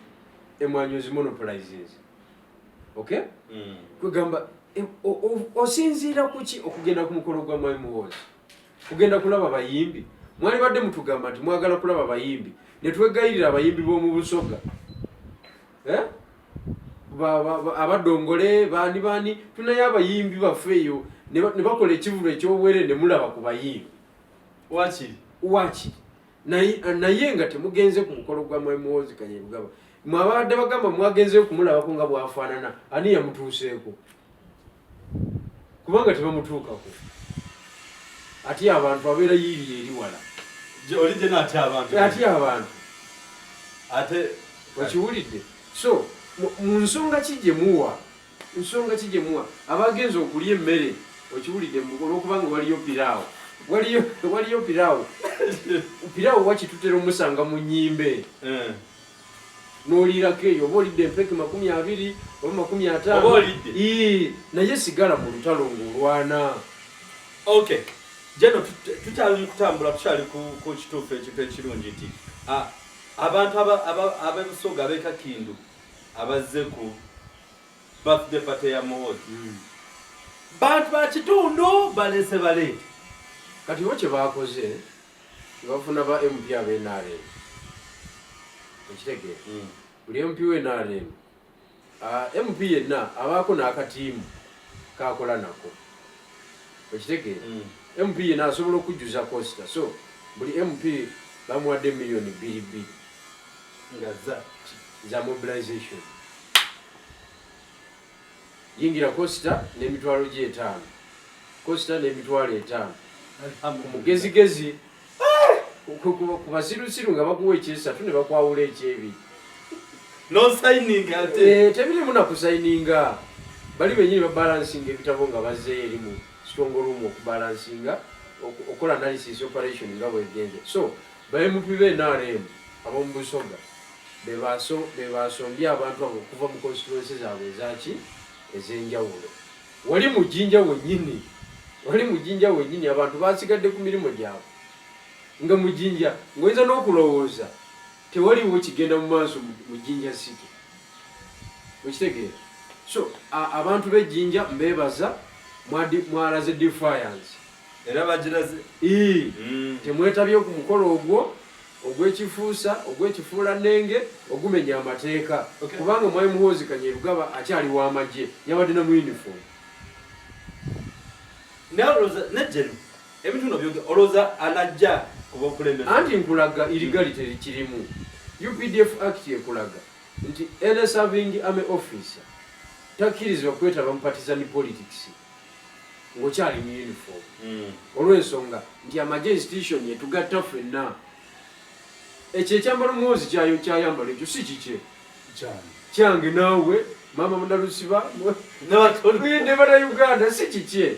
S1: emwanyi ozimonopolizes, okay? Kwegamba osinziira kuki okugenda ku mukolo gwa mwami Muhoozi? Kugenda kulaba bayimbi. Mwali badde mutugamba nti mwagala kulaba bayimbi, ne twegayirira abayimbi b'omu Busoga, eh? Abadongole baani baani, tunayo abayimbi baffe eyo ne bakola ekivulu ekyobwere ne mulaba ku bayimbi.
S2: Wakiri.
S1: Wakiri naye nga temugenze ku mukolo gwa Mwami Muhoozi Kainerugaba. Mwabadde bagamba mwagenzeyo kumulabako nga bw'afaanana, ani yamutuuseeko? Kubanga tebamutuukako. Ate abantu abeera yiiriyo eri wala.
S2: Oli gye atya abantu.
S1: Atya abantu.
S2: Ate
S1: okiwulidde? So mu nsonga ki gye muwa? Nsonga ki gye muwa? Abagenze okulya emmere, okiwulidde, olw'okubanga waliyo piraawo. Waliyo piraawo. Piraawo wakitutera omusanga mu nnyimbe. N'oliirako eyo oba olidde empeke 20 oba 50.
S2: Oba olidde.
S1: Ii, naye sigala mu lutalo ng'olwana.
S2: Okay. Jeno tukyali mu kutambula, tukyali ku kituufu, ekintu ekirungi nti abantu ab'ebusoga ab'e Kakindu abazze ku birthday party ya Muhoozi, bantu ba kitundu balese baleete.
S1: Kati bo kye baakoze, bafuna ba MP ab'NRM, okitegeera? Buli MP w'NRM, MP yenna abaako n'akatiimu kakola nako, okitegeera? MP yenna asobola okujjuza coaster, so buli MP bamuwadde miliyoni 2 2.
S2: Nga za
S1: Za mobilization. Yingira coaster n'emitwalo gy'etaano, coaster n'emitwalo 5 mugezigezi ku basirusiru nga bakuwa ekyesatu ne bakwawula ekyebiri.
S2: No signing ate.
S1: Eh, tebirimu nakusayininga. Bali benyini babalansinga ebitabo nga bazzeeyo eri mu strong room okubalansinga, okukola analysis operation nga bwegenze. So ba MP be NRM ab'omu Busoga be basombye abantu abo okuva mu constituency zaabwe ezaki ez'enjawulo. Wali mu Jjinja wennyini, wali mu Jjinja wennyini, abantu basigadde ku mirimu gyabwe nga mu Jjinja ng'oyinza n'okulowooza tewaliwo kigenda mu maaso mu Jjinja City, okitegeera? So abantu b'ejjinja mbeebaza, mwalaze defiance.
S2: Era bagiraze.
S1: Ii, temwetabye ku mukolo ogwo ogw'ekifuusa, ogw'ekifuula nnenge, ogumenya amateeka. Kubanga Mwami Muhoozi Kainerugaba akyali w'amagye, yabadde na mu uniform.
S2: Naye olowooza nejjeno ebintu bino byoge, olowooza anajja ku bukulembeze?
S1: Anti nkulaga illegality erikirimu. UPDF Act ekulaga nti any serving army officer takkirizibwa kwetaba mu partisan politics ng'okyali mu uniform, olw'ensonga nti amagye institution etugatta ffenna. Ekyo ekyambalo Muhoozi kyayo kyayambala, ekyo si kikye.
S2: Kyani?
S1: Kyange naawe, maama Munalusiba ne bannayuganda, si kikye.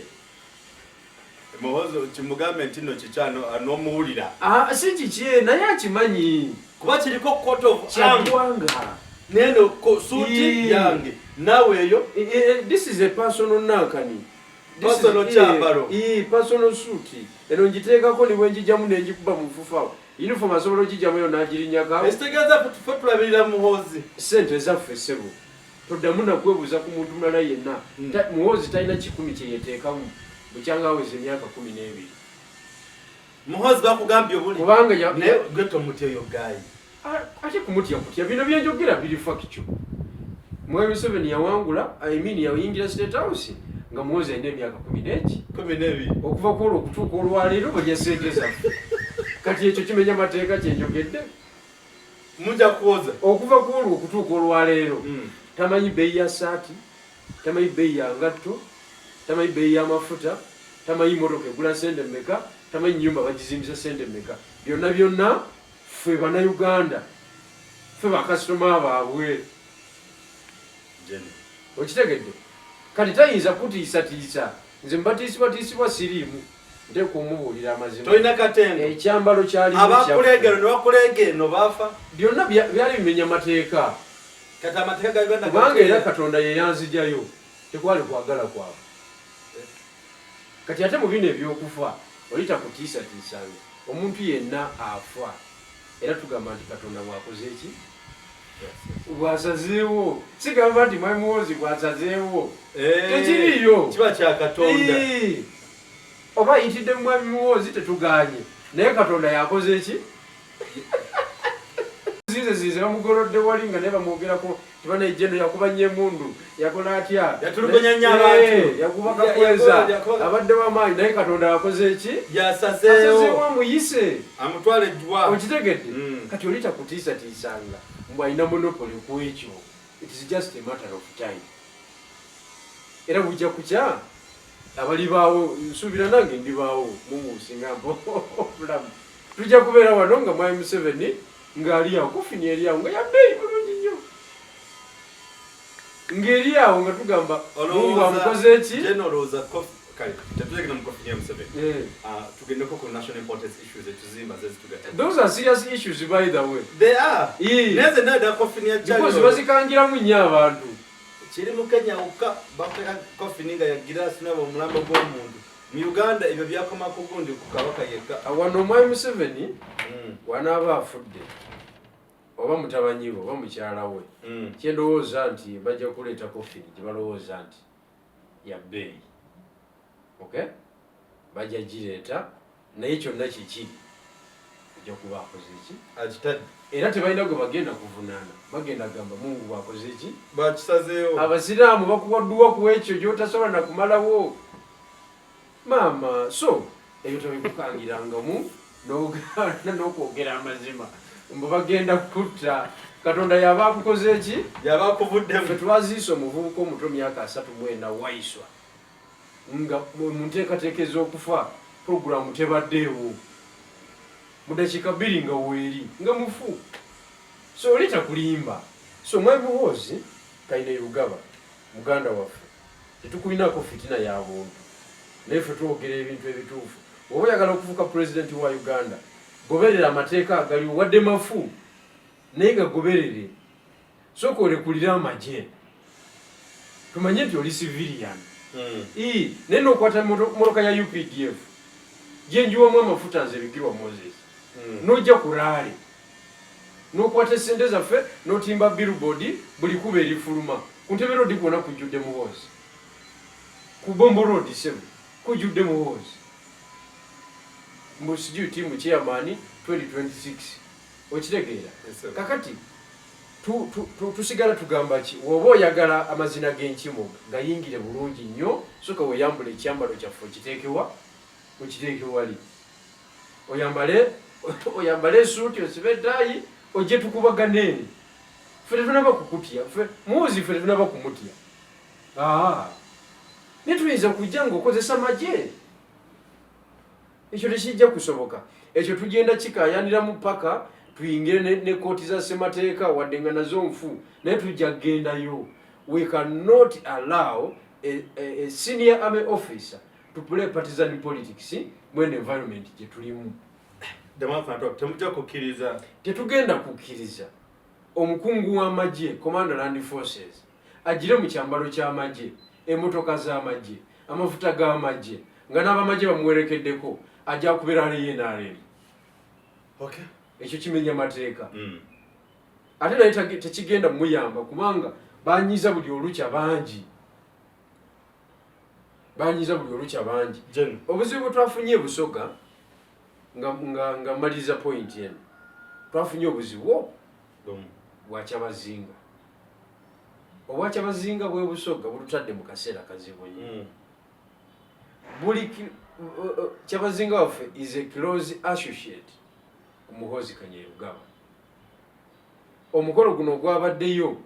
S2: Muhoozi kimugambe nti no kikyano n'omuwulira.
S1: Ah, si kikye, naye akimanyi.
S2: Kuba kiriko coat of arm.
S1: Kyaggwanga.
S2: Neno suuti yange naawe eyo.
S1: This is a personal nankani. This is-
S2: Personal kyambalo.
S1: Personal suit. Eno ngiteekako ne bwe njijjamu ne njikuba mu nfufu. Uniform asobola okugijjamu eyo n'agirinyako.
S2: Ekitegeeza ffe tulabirira Muhoozi.
S1: Sente zaffe, ssebo, toddamu nakwebuuza ku muntu mulala yenna. Muhoozi talina 1,000 kye yeteekamu bukyanga aweza emyaka 12.
S2: Muhoozi bakugambye obuli.
S1: Kubanga
S2: Naye gwe tomutya oyo guy?
S1: Ate kumutya kutya? Bino byenjogera biri factual. Mwami Museveni yawangula, I mean yayingira State House nga Muhoozi alina emyaka kumi n'eki?
S2: 12.
S1: Okuva ku olwo okutuuka olwaleero balya sente zaffe. Kati ekyo kimenya mateeka kyenjogedde?
S2: Mujja kuwoza.
S1: Okuva ku olwo okutuuka olwaleero, tamanyi bbeeyi ya saati, tamanyi bbeeyi ya ngatto, tamanyi bbeeyi y'amafuta, tamanyi motoka egula sente mmeka, tamanyi nyumba bagizimbisa sente mmeka. Byonna byonna ffe Bannayuganda, ffe bakasitoma baabwe.
S2: Jeno.
S1: Okitegedde? Kati tayinza kutiisatiisa. Nze mubatiisibwatiisibwa siriimu, nteekwa omubuulira amazima.
S2: Tolina katengo.
S1: Ekyambalo kyalimu
S2: Abakuleega eno ne bakuleega eno baafa.
S1: Byonna byali bimenya mateeka.
S2: Kati amateeka ga Uganda
S1: Kubanga era Katonda ye yanzijayo, tekwali kwagala kwabwe. Kati ate mu bino ebyokufa, oli takutiisatiisanga. Omuntu yenna afa, era tugamba nti Katonda bw'akoze eki, bw'asazeewo. Sigamba nti Mwami Muhoozi bw'asazeewo.
S2: Eh,
S1: Tekiriiyo.
S2: Kiba kya Katonda.
S1: Ii. Oba ayitidde mu Mwami Muhoozi, tetuganye, naye Katonda yakoze eki? Zize zize bamugolodde wali nga naye bamwogerako tibanaijeno, yakuba nnyo emundu, yakola atya?
S2: Yatulugunya nnyo abantu.
S1: Yakuba Kakweza. Abadde wamaanyi, naye Katonda yakoze eki?
S2: Yasazeewo.
S1: Asazeewo amuyise.
S2: Amutwale ejwa.
S1: Okitegedde?
S2: Mm.
S1: Kati oli takutiisatiisanga mbw alina monopoly ku ekyo. It is just a matter of time, era bujja kukya abalibaawo. Nsuubira nange ndibaawo, Mungu singa mpa obulamu. Tujja kubeera wano nga Mwami Museveni ng'ali awo, coffin eri awo nga yabbeeyi bulungi nnyo, ng'eri awo nga tugamba Mungu amukoze eki?
S2: General, olowooza kale tetugenda mu coffin ya Museveni. Ah, tugendeko ku national importance issues etuzimba zezitugatta.
S1: Those are serious issues, by the way.
S2: They are.
S1: Eh.
S2: Naye nze naye coffin ya
S1: Because
S2: Charlie
S1: bazikangiramu nnyo abantu.
S2: Kiri mu Kenya wokka bakola coffin nga ya girasi nabo omulambo gw'omuntu. Mu Uganda ebyo byakoma ku gundi, ku kabaka yekka.
S1: Wano Omwami Museveni wanaaba afudde, oba mutabanyi we oba mukyala we, kyendowooza nti bajja kuleeta coffin gye balowooza nti ya bbeeyi. Okay, bajja gireeta, naye kyonna kikiri ojja kuba akoze ki?
S2: Akitadde.
S1: Era tebalina gwe bagenda kuvunaana, bagenda gamba Mungu bwakoze ki?
S2: Bakisazeewo.
S1: Abasiraamu bakuwa dduwa ku ekyo gyotasobola nakumalawo, maama. So ebyo tobikukangirangamu n'ogaana n'okwogera amazima mbu bagenda kutta. Katonda yaba akukoze ki?
S2: Yaba akuvuddemu.
S1: Ffe twaziisa omuvubuka omuto, myaka 34, Waiswa, nga mu nteekateeka ez'okufa puroguramu tebaddeewo, mu dakiika 2 nga weeri nga mufu. So oli takulimba. So Mwami Muhoozi Kainerugaba, muganda waffe, tetukulinako fitina ya buntu, naye ffe twogera ebintu ebituufu. Oba oyagala okufuuka pulezidenti wa Uganda, goberera amateeka agaliwo, wadde mafu naye gagoberere. Sooka olekulire amagye, tumanye nti oli civilian. Naye nokwata motoka ya UPDF gyenjiwamu amafuta nze Bigirwa Moses, nojja ku rally nokwata esente zaffe notimba billboard buli kuba erifuluma ku Ntebe Road kwona kujjudde Muhoozi, ku Bombo Road sebo kujjudde Muhoozi, mbu sijui team chairman 2026. Okitegeera?
S2: Yes, sir.
S1: Kakati tusigala tugamba ki? Woba oyagala amazina g'enkimo gayingire bulungi nnyo, soka weyambula ekyambalo kyaffe, okiteekewa, okiteeke wali, oyambale esuuti, osibe ettaayi, ojje tukubagane. Ffe tetunaba kukutya. Ffe Muhoozi, ffe tetunaba kumutya. Aa, naye tuyinza kujja ng'okozesa magye? Ekyo tekijja kusoboka. Ekyo tugenda kikayaniramu paka tuyingire ne kooti za ssemateeka, wadde nga nazo nfu, naye tujja kugendayo. We cannot allow a senior army officer to play partisan politics mwene environment gye tulimu.
S2: Temujja kukkiriza.
S1: Tetugenda kukkiriza omukungu w'amagye, commander land forces, agire mu kyambalo ky'amagye, emotoka z'amagye, amafuta g'amagye, nga n'abamagye bamuwerekeddeko, ajja kubeera ali NRM. Ekyo kimenya mateeka. Ate naye tekigenda muyamba, kubanga banyiza buli olukya bangi, banyiza buli olukya bangi.
S2: Gen.
S1: Obuzibu bwe twafunye e Busoga, nga maliriza point eno, twafunye obuzibu bwakyabazinga. Obwakyabazinga bwe Busoga bulutadde mu kaseera kazibu nnyo. Buli kyabazinga waffe is a close associate ku Muhoozi Kainerugaba. Omukolo guno ogwabaddeyo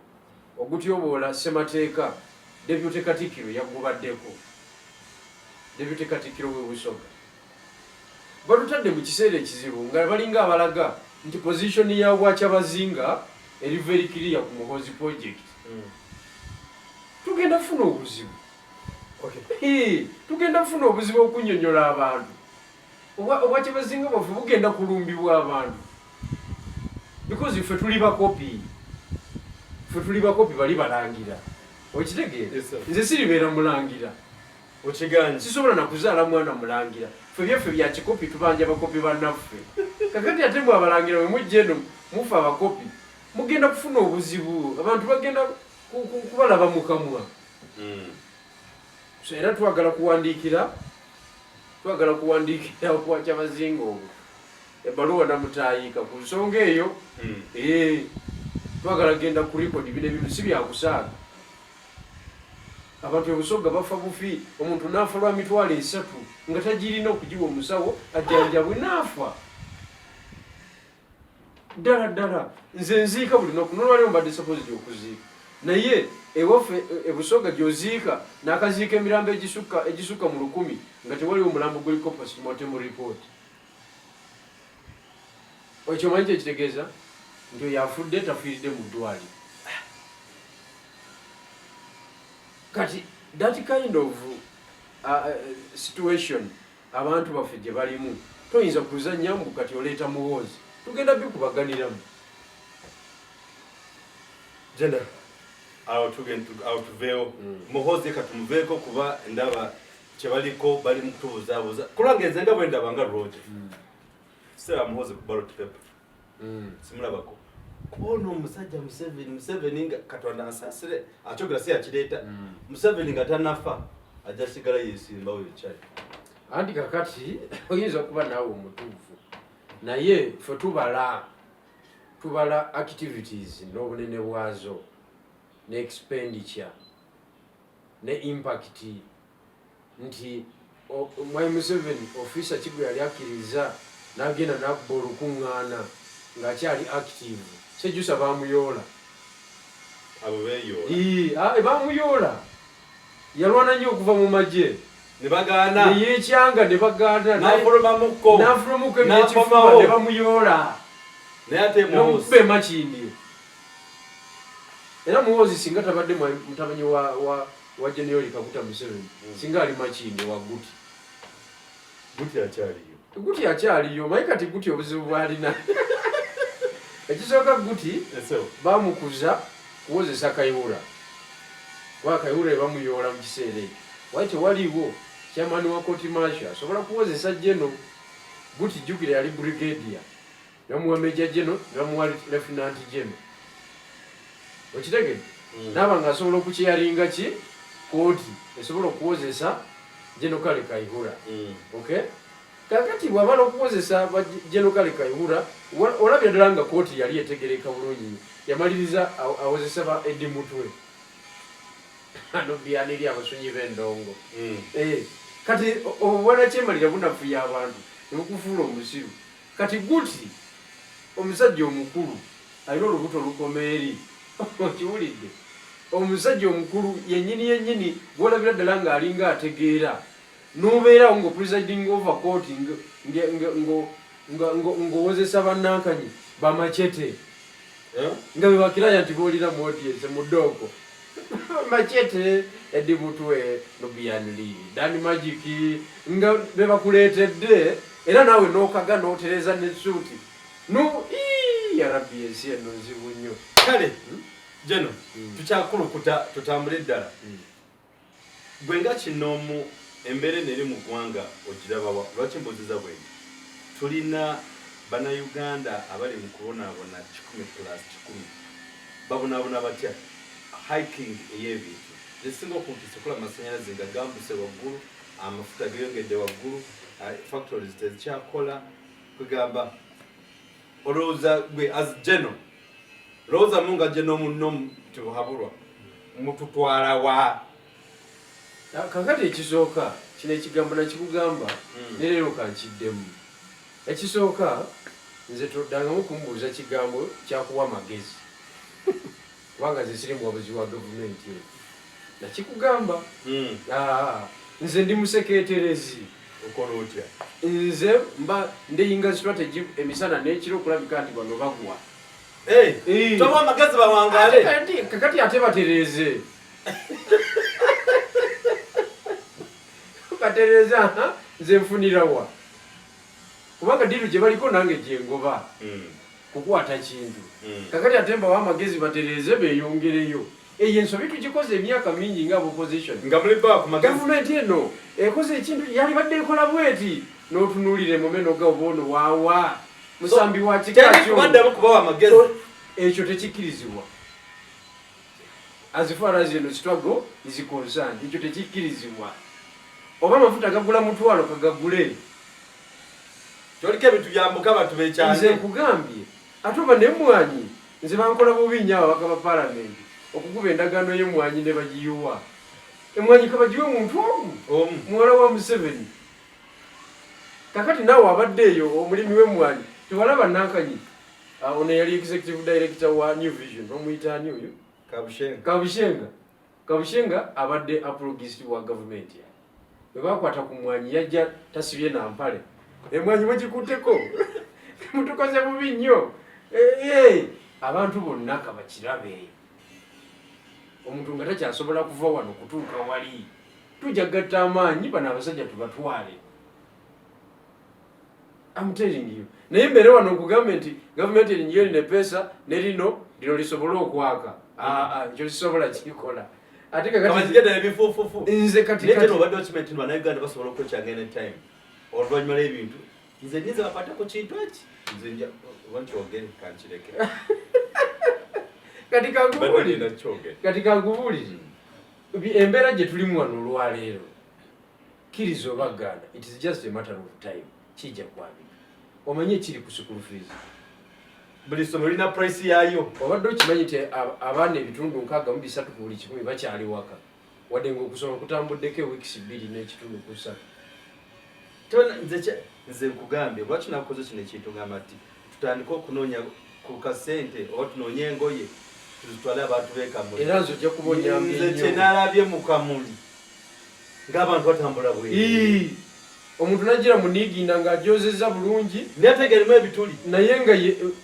S1: ogutyoboola ssemateeka, deputy katikkiro yagubaddeko, deputy katikkiro w'e Busoga. Batutadde mu kiseera ekizibu nga balinga abalaga nti position ya bwakyabazinga eri very clear ku Muhoozi project. Tugenda kufuna obuzibu. Tugenda kufuna obuzibu okunnyonnyola abantu. Obwakyabazinga bwaffe bugenda kulumbibwa abantu, because ffe tuli bakopi, ffe tuli bakopi, bali balangira. Okitegeera?
S2: Yes, sir.
S1: Nze siribeera mulangira.
S2: Okiganye.
S1: Sisobola nakuzaala mwana mulangira. Ffe byaffe bya kikopi, tubanja bakopi bannaffe. Kakati ate mwe abalangira bwe mujja eno mufe abakopi, mugenda kufuna obuzibu, abantu bagenda kubalaba mu kamwa. So era twagala kuwandiikira Twagala kuwandiikira kwa Kyabazinga obwo ebbaluwa namutayiika ku nsonga eyo. Twagala genda ku record, bino ebintu si byakusaaga. Abantu ebusoga bafa bufi, omuntu n'afa lwa 30,000 nga tagirina okugiwa omusawo ajjanjabwe, n'afa. Ddala ddala nze nziika buli lunaku, nolwaliwo mbadde supposed okuziika, naye ewaffe ebusoga gy'oziika n'akaziika emirambo egisukka mu 1000 nga tewaliwo mulambo guliko postmortem report. Ekyo omanyi kyekitegeeza nti oyo afudde tafiiridde mu ddwaliro. Kati that kind of situation abantu baffe gye balimu, toyinza kuzannya mbu kati oleeta Muhoozi, tugenda bikubaganiramu.
S2: Jenda awo tugenda awo tuveewo. Muhoozi katumuveeko kuba ndaba kyebaliko bali mu kutubuzaabuza, kulwange nze nga bwe ndaba nga Roger sera Muhoozi ku ballot paper simulabako, kuba ono omusajja Museveni, Museveni nga Katonda ansaasire akyogera si yakireeta. Museveni nga tanafa ajja sigala yesimbawo ekyali.
S1: Anti kakati oyinza okuba naawe omutuufu, naye ffe tubala activities n'obunene bwazo ne expenditure ne impact, nti mwai Museveni officer kigwe yali akkiriza n'agenda n'akuba olukuŋŋaana ng'akyali active, Sejusa bamuyoola.
S2: Abo beeyoola.
S1: Ii, ah, bamuyoola. Yalwana nnyo okuva mu magye.
S2: Ne bagaana.
S1: Neyekyanga ne bagaana.
S2: N'afulumamukko.
S1: N'afulumuko ebyekifuba.
S2: N'akomawo.
S1: Ne bamuyoola.
S2: Naye ate Muhoozi
S1: nomukuba emakindi. Era Muhoozi singa tabadde mutabani wa General Kaguta Museveni, singa ali Makindi wa Guti.
S2: Guti akyaliyo?
S1: Guti akyaliyo. Maye kati Guti obuzibu bwalina, ekisooka Guti
S2: Esewo.
S1: bamukuza kuwozesa Kayihura, kuba Kayihura ebamuyoola mu kiseera ekyo wayi tewaliiwo chairman wa court martial asobola kuwozesa General Guti. Jjukira yali brigadier, nebamuwa major general, nebamuwa lieutenant general, okitegedde? Naaba nga asobola okukyeyalinga ki kooti esobola okuwozesa General Kale Kayihura. Okay, kakati bwamala okuwozesa ba General Kale Kayihura, olabye ddala nga kooti yali etegereka bulungi, yamaliriza awozesa ba Eddie Mutwe nobyaniri abasunyi b'endongo. Kati obwanakyemalira bunafuya abantu nebukufuula omusiru. Kati Guti omusajja omukulu alina olubuto olukoma eri, okiwulidde? Omusajja omukulu yennyini yennyini gwolabira ddala ng'alinga ategeera, n'obeerawo nga presiding over court ng'owozesa bannankanyi bamachete.
S2: Eh?
S1: Nga be bakiraya nti boolina mu audience mu ddooko, Machete, Eddie Mutwe, Nubian Lee, Dan Magic, nga be bakuleetedde, era naawe n'okaga n'otereza ne suuti no. Ii, ya Rabbi, ensi eno nzibu nnyo.
S2: Kale Jeno, tukyakulukuta, tutambule ddala. Gwe nga kinoomu, embeera eno eri mu ggwanga ogirabawa? Lwaki mbuuziza bwenti? Tulina Bannayuganda abali mu kubonaabona 100 plus 100. Babonaabona batya? Hiking ey'ebintu esinga okuntisa okola, amasanyalaze nga gambuse waggulu, amafuta geyongedde waggulu, factories tezikyakola. Kwegamba olowooza gwe as General, lowoozamu nga General munno Tibuhaburwa, mututwala wa?
S1: Ah, kakati ekisooka kino ekigambo nakikugamba ne leero kankiddemu. Ekisooka, nze toddangamu kumbuuza kigambo kyakuwa magezi, kubanga nze siri muwabuzi wa gavumenti eno. Nakikugamba. Ah, nze ndi museketerezi.
S2: Okola otya?
S1: Nze mba ndeyinga strategy emisana n'ekiro okulabika nti bano bagwa.
S2: Toba amagezi bawangaale.
S1: Kakati ate batereeze, batereeza nze nfunirawa? Kubanga deal gye baliko nange gyengoba kukwata kintu. Kakati ate mbawa amagezi batereeze beeyongereyo. Eyo ensobi tugikoze emyaka mingi nga opposition.
S2: Nga muli baa ku magezi.
S1: Gavumenti eno ekoze ekintu yalibadde ekola bweti, n'otunuulira emumeno ga oba ono waawa musambi wa kika
S2: Teri
S1: kyo.
S2: kubaddamu kubawa amagezi.
S1: Ekyo tekikkirizibwa as far as eno struggle is concerned. Ekyo tekikkirizibwa. Oba amafuta gagula 1000, kagagule.
S2: Kyoliko ebintu byambuka, abantu
S1: Nze
S2: bekyane.
S1: Nkugambye, ate oba nemwanyi, nze bankola bubi nnyo ababaka ba palamenti okukuba endagaano y'emmwanyi ne bagiyiwa. Emwanyi kabagiwe muntu ogu,
S2: omu.
S1: Muwala wa Museveni. Kakati naawe abadde eyo omulimi w'emmwanyi, tewalaba Nankanyi? Ah, ono yali executive director wa New Vision, bamuyita ani oyo?
S2: Kabushenga.
S1: Kabushenga. Kabushenga abadde apologist wa gavumenti. Bwe bakwata ku mwanyi, yajja tasibye nampale. Emwanyi mugikutteko, mutukoze bubi nnyo. Eh, eh, abantu bonna kabakirabe. Omuntu nga takyasobola kuva wano kutuuka wali, tujja gatta amaanyi, bano abasajja tubatwale. I'm telling you. Naye mbeere wano nkugambe nti gavumenti eringiyo lino epeesa ne lino lino lisobole okwaka, aa, ekyo lisobola kikola. Ate kakati
S2: Kabazigedda ebifuufufu.
S1: Nze kati
S2: Naye
S1: kati
S2: teno obadde okimanyi nti bannayuganda basobola okwekyanga anytime oluvannyuma lw'ebintu? Nze nyinza bakwate ku kintu eki, nze nja oba nkyogere, kankireke.
S1: Kati
S2: Badde
S1: kankubuulire.
S2: ngenda kyogere.
S1: Kati kankubuulire. Embeera gye tulimu wano olwaleero, kkiriza oba gaana, it is just a matter of time, kijja kwabika. Omanyi ekiri ku school fees?
S2: Buli ssomero lirina price yaayo.
S1: Obadde okimanyi nti abaana ebitundu 63 ku buli 100 bakyali waka, wadde ng'okusoma kutambuddeko ewiikisi 2.5 ku 3?
S2: Tebana- nze nkugambye lwaki nakoze kino ekintu, ngamba nti tutandike okunoonya ku kasente oba tunoonye engoye tuzitwale abantu b'ekamuli.
S1: Era nze ojja kuba onyambye
S2: Nze
S1: nnyo.
S2: kyenalabye mu Kamuli ng'abantu batambula bwe
S1: Ii, omuntu najjira mu niigiina ng'ajozezza bulungi,
S2: naye ate erimu ebituli.
S1: Naye nga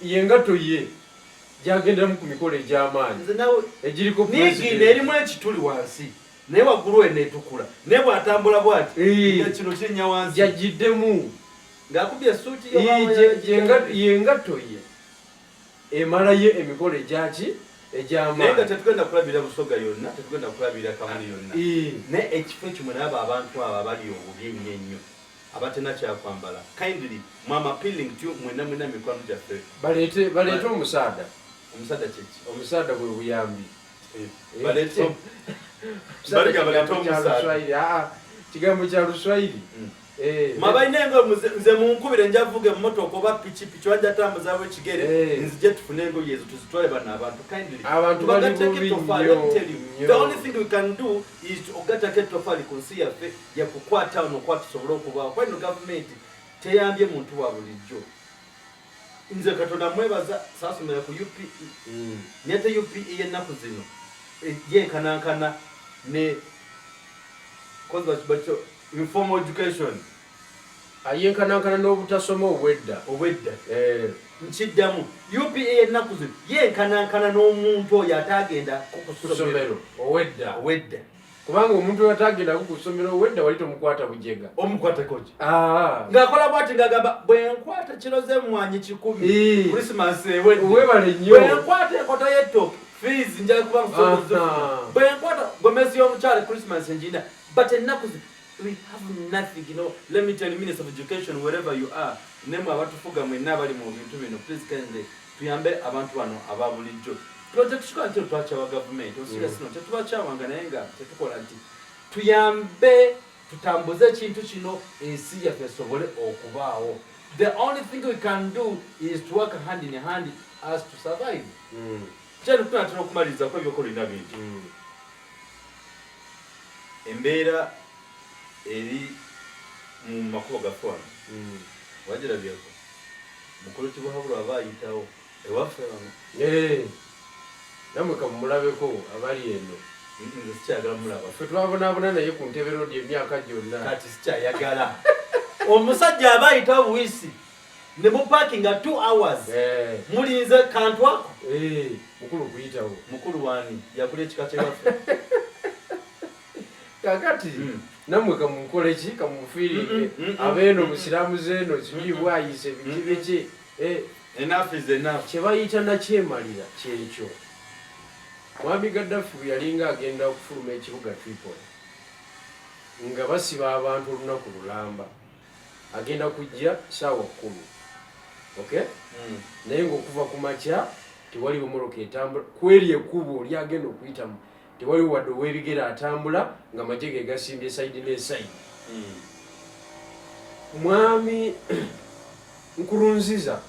S1: yengatto ye gyagenderamu ku mikolo egy'amaanyi
S2: Nze nawe
S1: egiriko
S2: niigiina
S1: president.
S2: Erimu ekituli wansi, naye waggulu wena etukula, naye bw'atambula bw'ati nga kino kirinnya wansi.
S1: Jajjiddemu.
S2: Ng'akubye esuuti.
S1: Ii, yengatto ye emalayo emikolo egyaki
S2: Naye nga
S1: egy'amaanyi.
S2: Tetugenda kulabira Busoga yonna, tetugenda kulabira Kamuli yonna,
S1: Ii.
S2: naye ekifo ekyo mwe naaba abantu abo abali obubi ennyo ennyo, abatena kyakwambala, kindly mwam appealing to mwenna mwenna mikwano gyaffe.
S1: Baleete omusaada.
S2: Omusaada kyeki?
S1: Omusaada bwe buyambi.
S2: Baleete
S1: Omusaada
S2: Baliga baleete
S1: kigambo kya
S2: omusaada.
S1: Luswayiri. Aa, kigambo kya Luswayiri. Eh,
S2: Mwabalina engoye, nze munkubire, njavuga emmotoka oba pikipiki oba njatambuzawo ekigere, nzije tufune engoye ezo tuzitwale bano abantu, kindly.
S1: Abantu bali
S2: Tubagatteko
S1: bubi
S2: ettoffaali,
S1: nnyo,
S2: let me tell you,
S1: nnyo.
S2: the only thing we can do is to ogattako ettoffaali ku nsi yaffe, yakukwata wano kwa tusobole okubaawo, kuba ino gavumenti teyambye muntu wa bulijjo. Nze Katonda mwebaza saasomera ku UPE, naye ate UPE y'ennaku zino yenkanankana ne cause bakyo informal education.
S1: Ayenkanankana n'obutasoma obwedda.
S2: Obwedda.
S1: Eh,
S2: Nkiddamu, UPE y'ennaku zino yenkanankana n'omuntu oyo ataagenda ku
S1: ku
S2: ssomero
S1: ssomero owedda.
S2: Owedda.
S1: Kubanga omuntu oyo atagendako ku ssomero owedda wali tomukwata bujega.
S2: Omukwatako ki?
S1: Ah.
S2: Ng'akola bwati, ng'agamba bwe nkwata kiro z'emmwanyi 100, Christmas ewedde.
S1: Webale nnyo.
S2: Bwe nkwata enkota y'ettooke, fees njala kuba nsobola. Bwe nkwata gomesi y'omukyala, Christmas njina. But ennaku zino we have nothing. Let me tell you, Minister of Education, wherever you are, nemwe abatufuga mwenna abali mu bintu bino, please kindly tuyambe abantu bano aba bulijjo. Project kikola nti twakyawa gavumenti osirias no tetubakyawanga, naye nga tetukola nti tuyambe tutambuze ekintu kino, ensi yaffe esobole okubaawo. The only thing we can do is to work hand in hand as to survive. Kyali tunatera okumaliriza ebyokola olina bingi. Embeera eri mu makubo gaffe wano, wagirabyeko mukulu Kibuhabulwa aba ayitawo ewaffe wano?
S1: Eh, namwe kamumulabeko abali eno.
S2: Nze sikyagala mulaba.
S1: Ffe twabonaabona naye ku Ntebe Road emyaka gyonna.
S2: Kati sikyayagala omusajja aba ayitawo buwisi ne mupakinga 2 hours, mulinze kantu ako.
S1: Eh, mukulu kuyitawo.
S2: Mukulu wani yakula ekika kyewaffe?
S1: Kakati nammwe kamukole ki, kamumufiiringe. Abeeno musiraamu zeeno sijui bwayise biki biki. Eh,
S2: Enough is enough.
S1: Kye bayita nakyemalira kyekyo. Mwami Gaddafi bwe yalinga agenda okufuluma ekibuga Tripoli, nga basiba abantu olunaku lulamba, agenda kujja saawa 10, okay? Naye ngaokuva ku makya tewaliwo mmotoka etambula kweri ekkubo lyagenda okuyitamu, tewaliwo wadde ow'ebigere atambula, nga magye ge gasimbye side ne side. Mwami Nkurunziza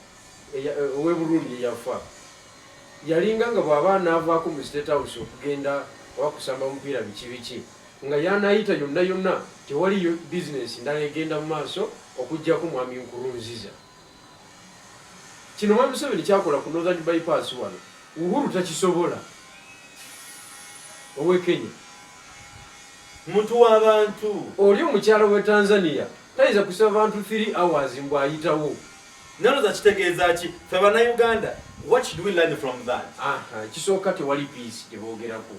S1: ow'e Burundi eyafa yalinga nga bw'aba anaavaako mu State House okugenda oba kusamba mupiira biki biki, nga y'anaayita yonna yonna, tewaliyo bizinensi ndala egenda mu maaso okuggyako Mwami Nkurunziza. Kino Mwami Museveni ky'akola ku Northern Bypass wano, Uhuru takisobola ow'e Kenya.
S2: Muntu w'abantu.
S1: Oli omukyala w'e Tanzania tayinza kusaba bantu 3 hours mbu ayitawo.
S2: Nalowooza kitegeeza ki? Ffe Bannayuganda, what should we learn from that?
S1: Aha, ekisooka tewali peace gye boogerako.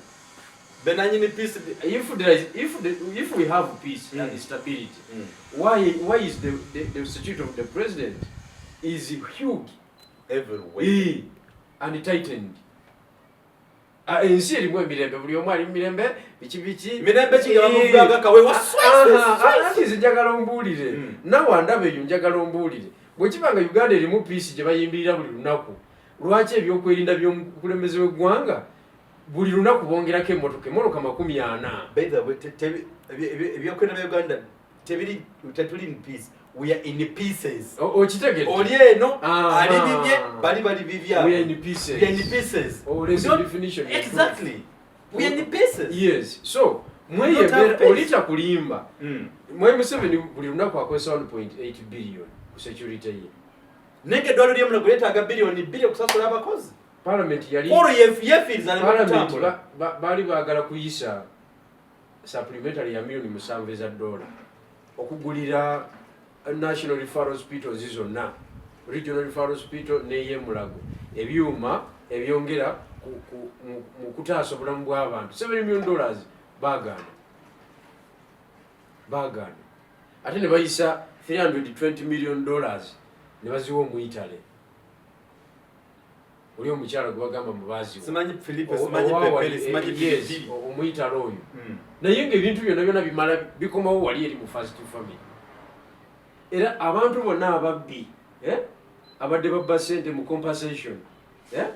S2: Benanyini peace.
S1: If we have peace and stability, why is the security of the president is huge
S2: everywhere
S1: and tightened? Ah, ensi erimu emirembe, buli omu ali mu mirembe, biki biki.
S2: Mirembe ki nga bamuvuga kaweewa?
S1: Anti nze njagala ombuulire, nawe andaba eyo, njagala ombuulire, bwe kiba nga Uganda erimu peace gye bayimbirira buli lunaku, lwaki ebyokwerinda by'omukulembeze w'eggwanga buli lunaku bongerako emmotoka 40?
S2: By the way, ebyokwerinda bya Uganda tebiri, tetuli in peace, we are in pieces.
S1: Okitegedde?
S2: Oli eno ali bibye, bali bali bibya.
S1: We are in pieces.
S2: We are in pieces.
S1: Oh, there's a definition.
S2: Exactly, we are in pieces.
S1: Yes, so
S2: We don't have peace.
S1: olita kulimba. Mwami Museveni buli lunaku akozesa 1.8 billion ku security ye.
S2: Naye nga eddwaliro ly'e Mulago lyetaaga 2 billion okusasula abakozi.
S1: Parliament yali
S2: Olwo yefiiriza aleme
S1: Parliament
S2: kutambula.
S1: Baali baagala kuyisa supplementary ya miliyoni 7 eza dola okugulira national referral hospitals zonna, regional referral hospital n'ey'e Mulago, ebyuma ebyongera mu kutaasa obulamu bw'abantu. $7 million baagaana, baagaana, ate ne bayisa $320 million ne baziwa Omuyitale oli omukyala gwe bagamba mubaziwa.
S2: Simanyi Philippe, simanyi Pepere, simanyi
S1: Yes,
S2: Pilipili.
S1: Omuyitale oyo. Naye ngaebintu byonna byonna bimala bikomawo wali eri mu first family. Era abantu bonna ababbi, eh, abadde babba sente mu compensation, eh?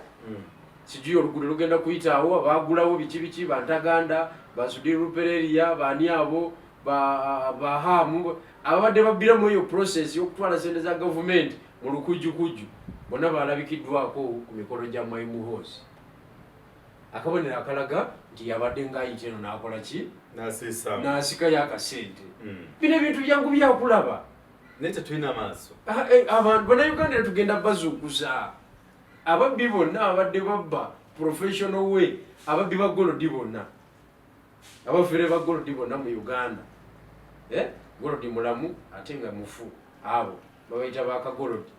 S1: Sijui oluguudo lugenda kuyitaawo, abagulawo biki biki, bantaganda, basudiri rupereria, baani abo bahamu ababadde babbiramu eyo process y'okutwala sente za gavumenti mu lukujjukujju, bonna balabikiddwako ku mikolo gya Mwami Muhoozi, akabonero akalaga nti yabadde ngaayita eno n'akola ki?
S2: Nasiisa.
S1: N'asikayo akasente. Bino ebintu byangu byakulaba.
S2: Naye tetulina maaso.
S1: Ah, eh, abantu bannayuganda era tugenda bazuukusa. Ababbi bonna abadde babba professional way, ababbi ba gold bonna, abafere ba gold bonna mu Uganda, eh? Gold mulamu ate nga mufu, abo babayita bakagolodi,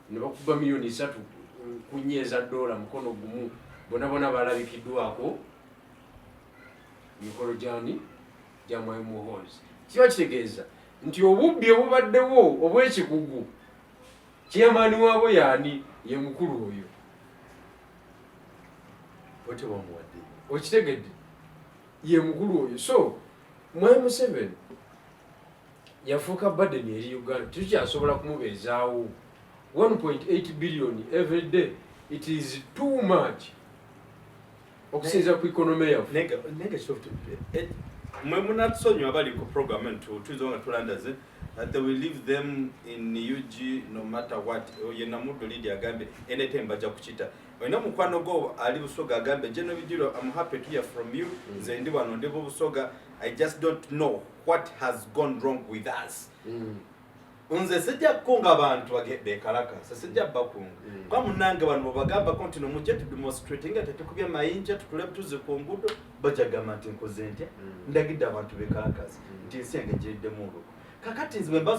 S1: ne bakuba miliyoni 3 ku 4 eza dola mukono gumu, bonna bonna balabikiddwako mikolo gyani? Gya Mwami Muhoozi. Kiba kitegeeza nti obubbi obubaddewo obw'ekikugu, chairman waabwe yaani? Ye mukulu oyo.
S2: Otyo bamuwadde.
S1: Okitegedde? Ye mukulu oyo. So Mwami Museveni yafuuka burden eri Uganda, tetukyasobola kumubeezaawo. 1.8 billion every day, it is too much okusinziira ku economy yaffe.
S2: Naye kituufu, mwe munatusonyiwa bali ku program eno, tuyinza nga tulandaze that they will leave them in UG no matter what. Ye Namuddu Lidi agambye anytime bajja kukita. Olina mukwano gwo ali Busoga agambye, "General Bijiro, I'm happy to hear from you. Nze ndi wano, ndi Busoga. I just don't know what has gone wrong with us." Nze sijja kukunga abantu bekalakasa, sijja bakunga. Kwa munange bano bwebagambako nti nomujje tudemonstrate nga tetukubye mayinja, tutule butuzi ku nguudo, bajja gamba nti nkoze ntya? Ndagidde abantu bekalakasa nti ensi yange giriddemu oluko. Kakati nze bwe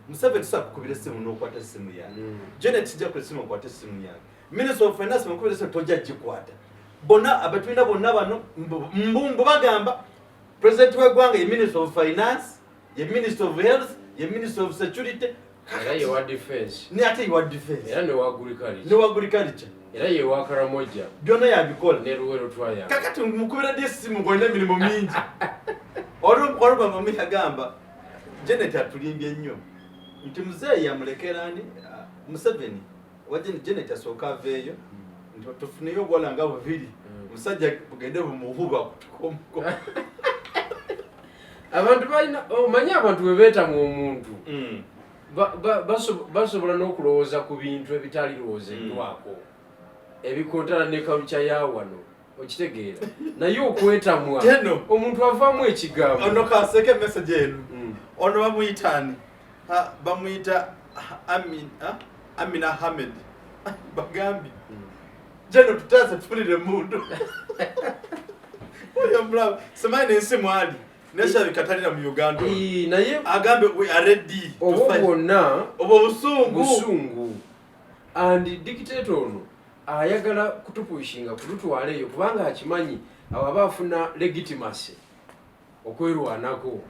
S2: Museveni tusobola kukubira essimu n'okwata essimu yange. Janet sijja ku essimu okwata essimu yange. Minister of Finance mukubira essimu tojja gikwata. Bonna abatulina bonna bano mbumbu bagamba president w'eggwanga ye Minister of Finance, ye Minister of Health, ye Minister of Security.
S1: Era ye wa defense.
S2: Ne ate ye wa defense.
S1: Era ne wa agriculture.
S2: Ne wa agriculture.
S1: Era ye wa Karamoja.
S2: Byonna yabikola.
S1: Ne Luwero twaya.
S2: Kakati mukubira ddi essimu ng'olina emirimu mingi? Olwogamba omu yagamba Janet atulimbye nnyo nti muzeeyi yamulekera ani, Museveni wa Janet asooka aveeyo nti tufuneyo obwala nga bubiri, musajja bugende bumuhuba kutuka omukono.
S1: Abantu balina, omanyi, abantu bwe beetamwa omuntu, basobola n'okulowooza ku bintu ebitalirowoozeddwako ebikontana ne culture ya wano, okitegeera? Naye okwetamwa,
S2: Teno.
S1: omuntu avaamu ekigambo.
S2: Ono kaseke message eno. Ono bamuyita ani? Bamuyita Amina Hamed. Bagambye, "Jeno, tutaase, tufunire emundu." Oyo mulaba simanyi nensi mwali neshabika talira mu Uganda.
S1: Ii, naye
S2: agambe, "We are ready to
S1: obwo
S2: fight."
S1: bwonna
S2: Obwo busungu.
S1: Busungu. And dictator ono ayagala kutupushinga kututwala eyo, kubanga akimanyi awo aba afuna legitimacy okwerwanako.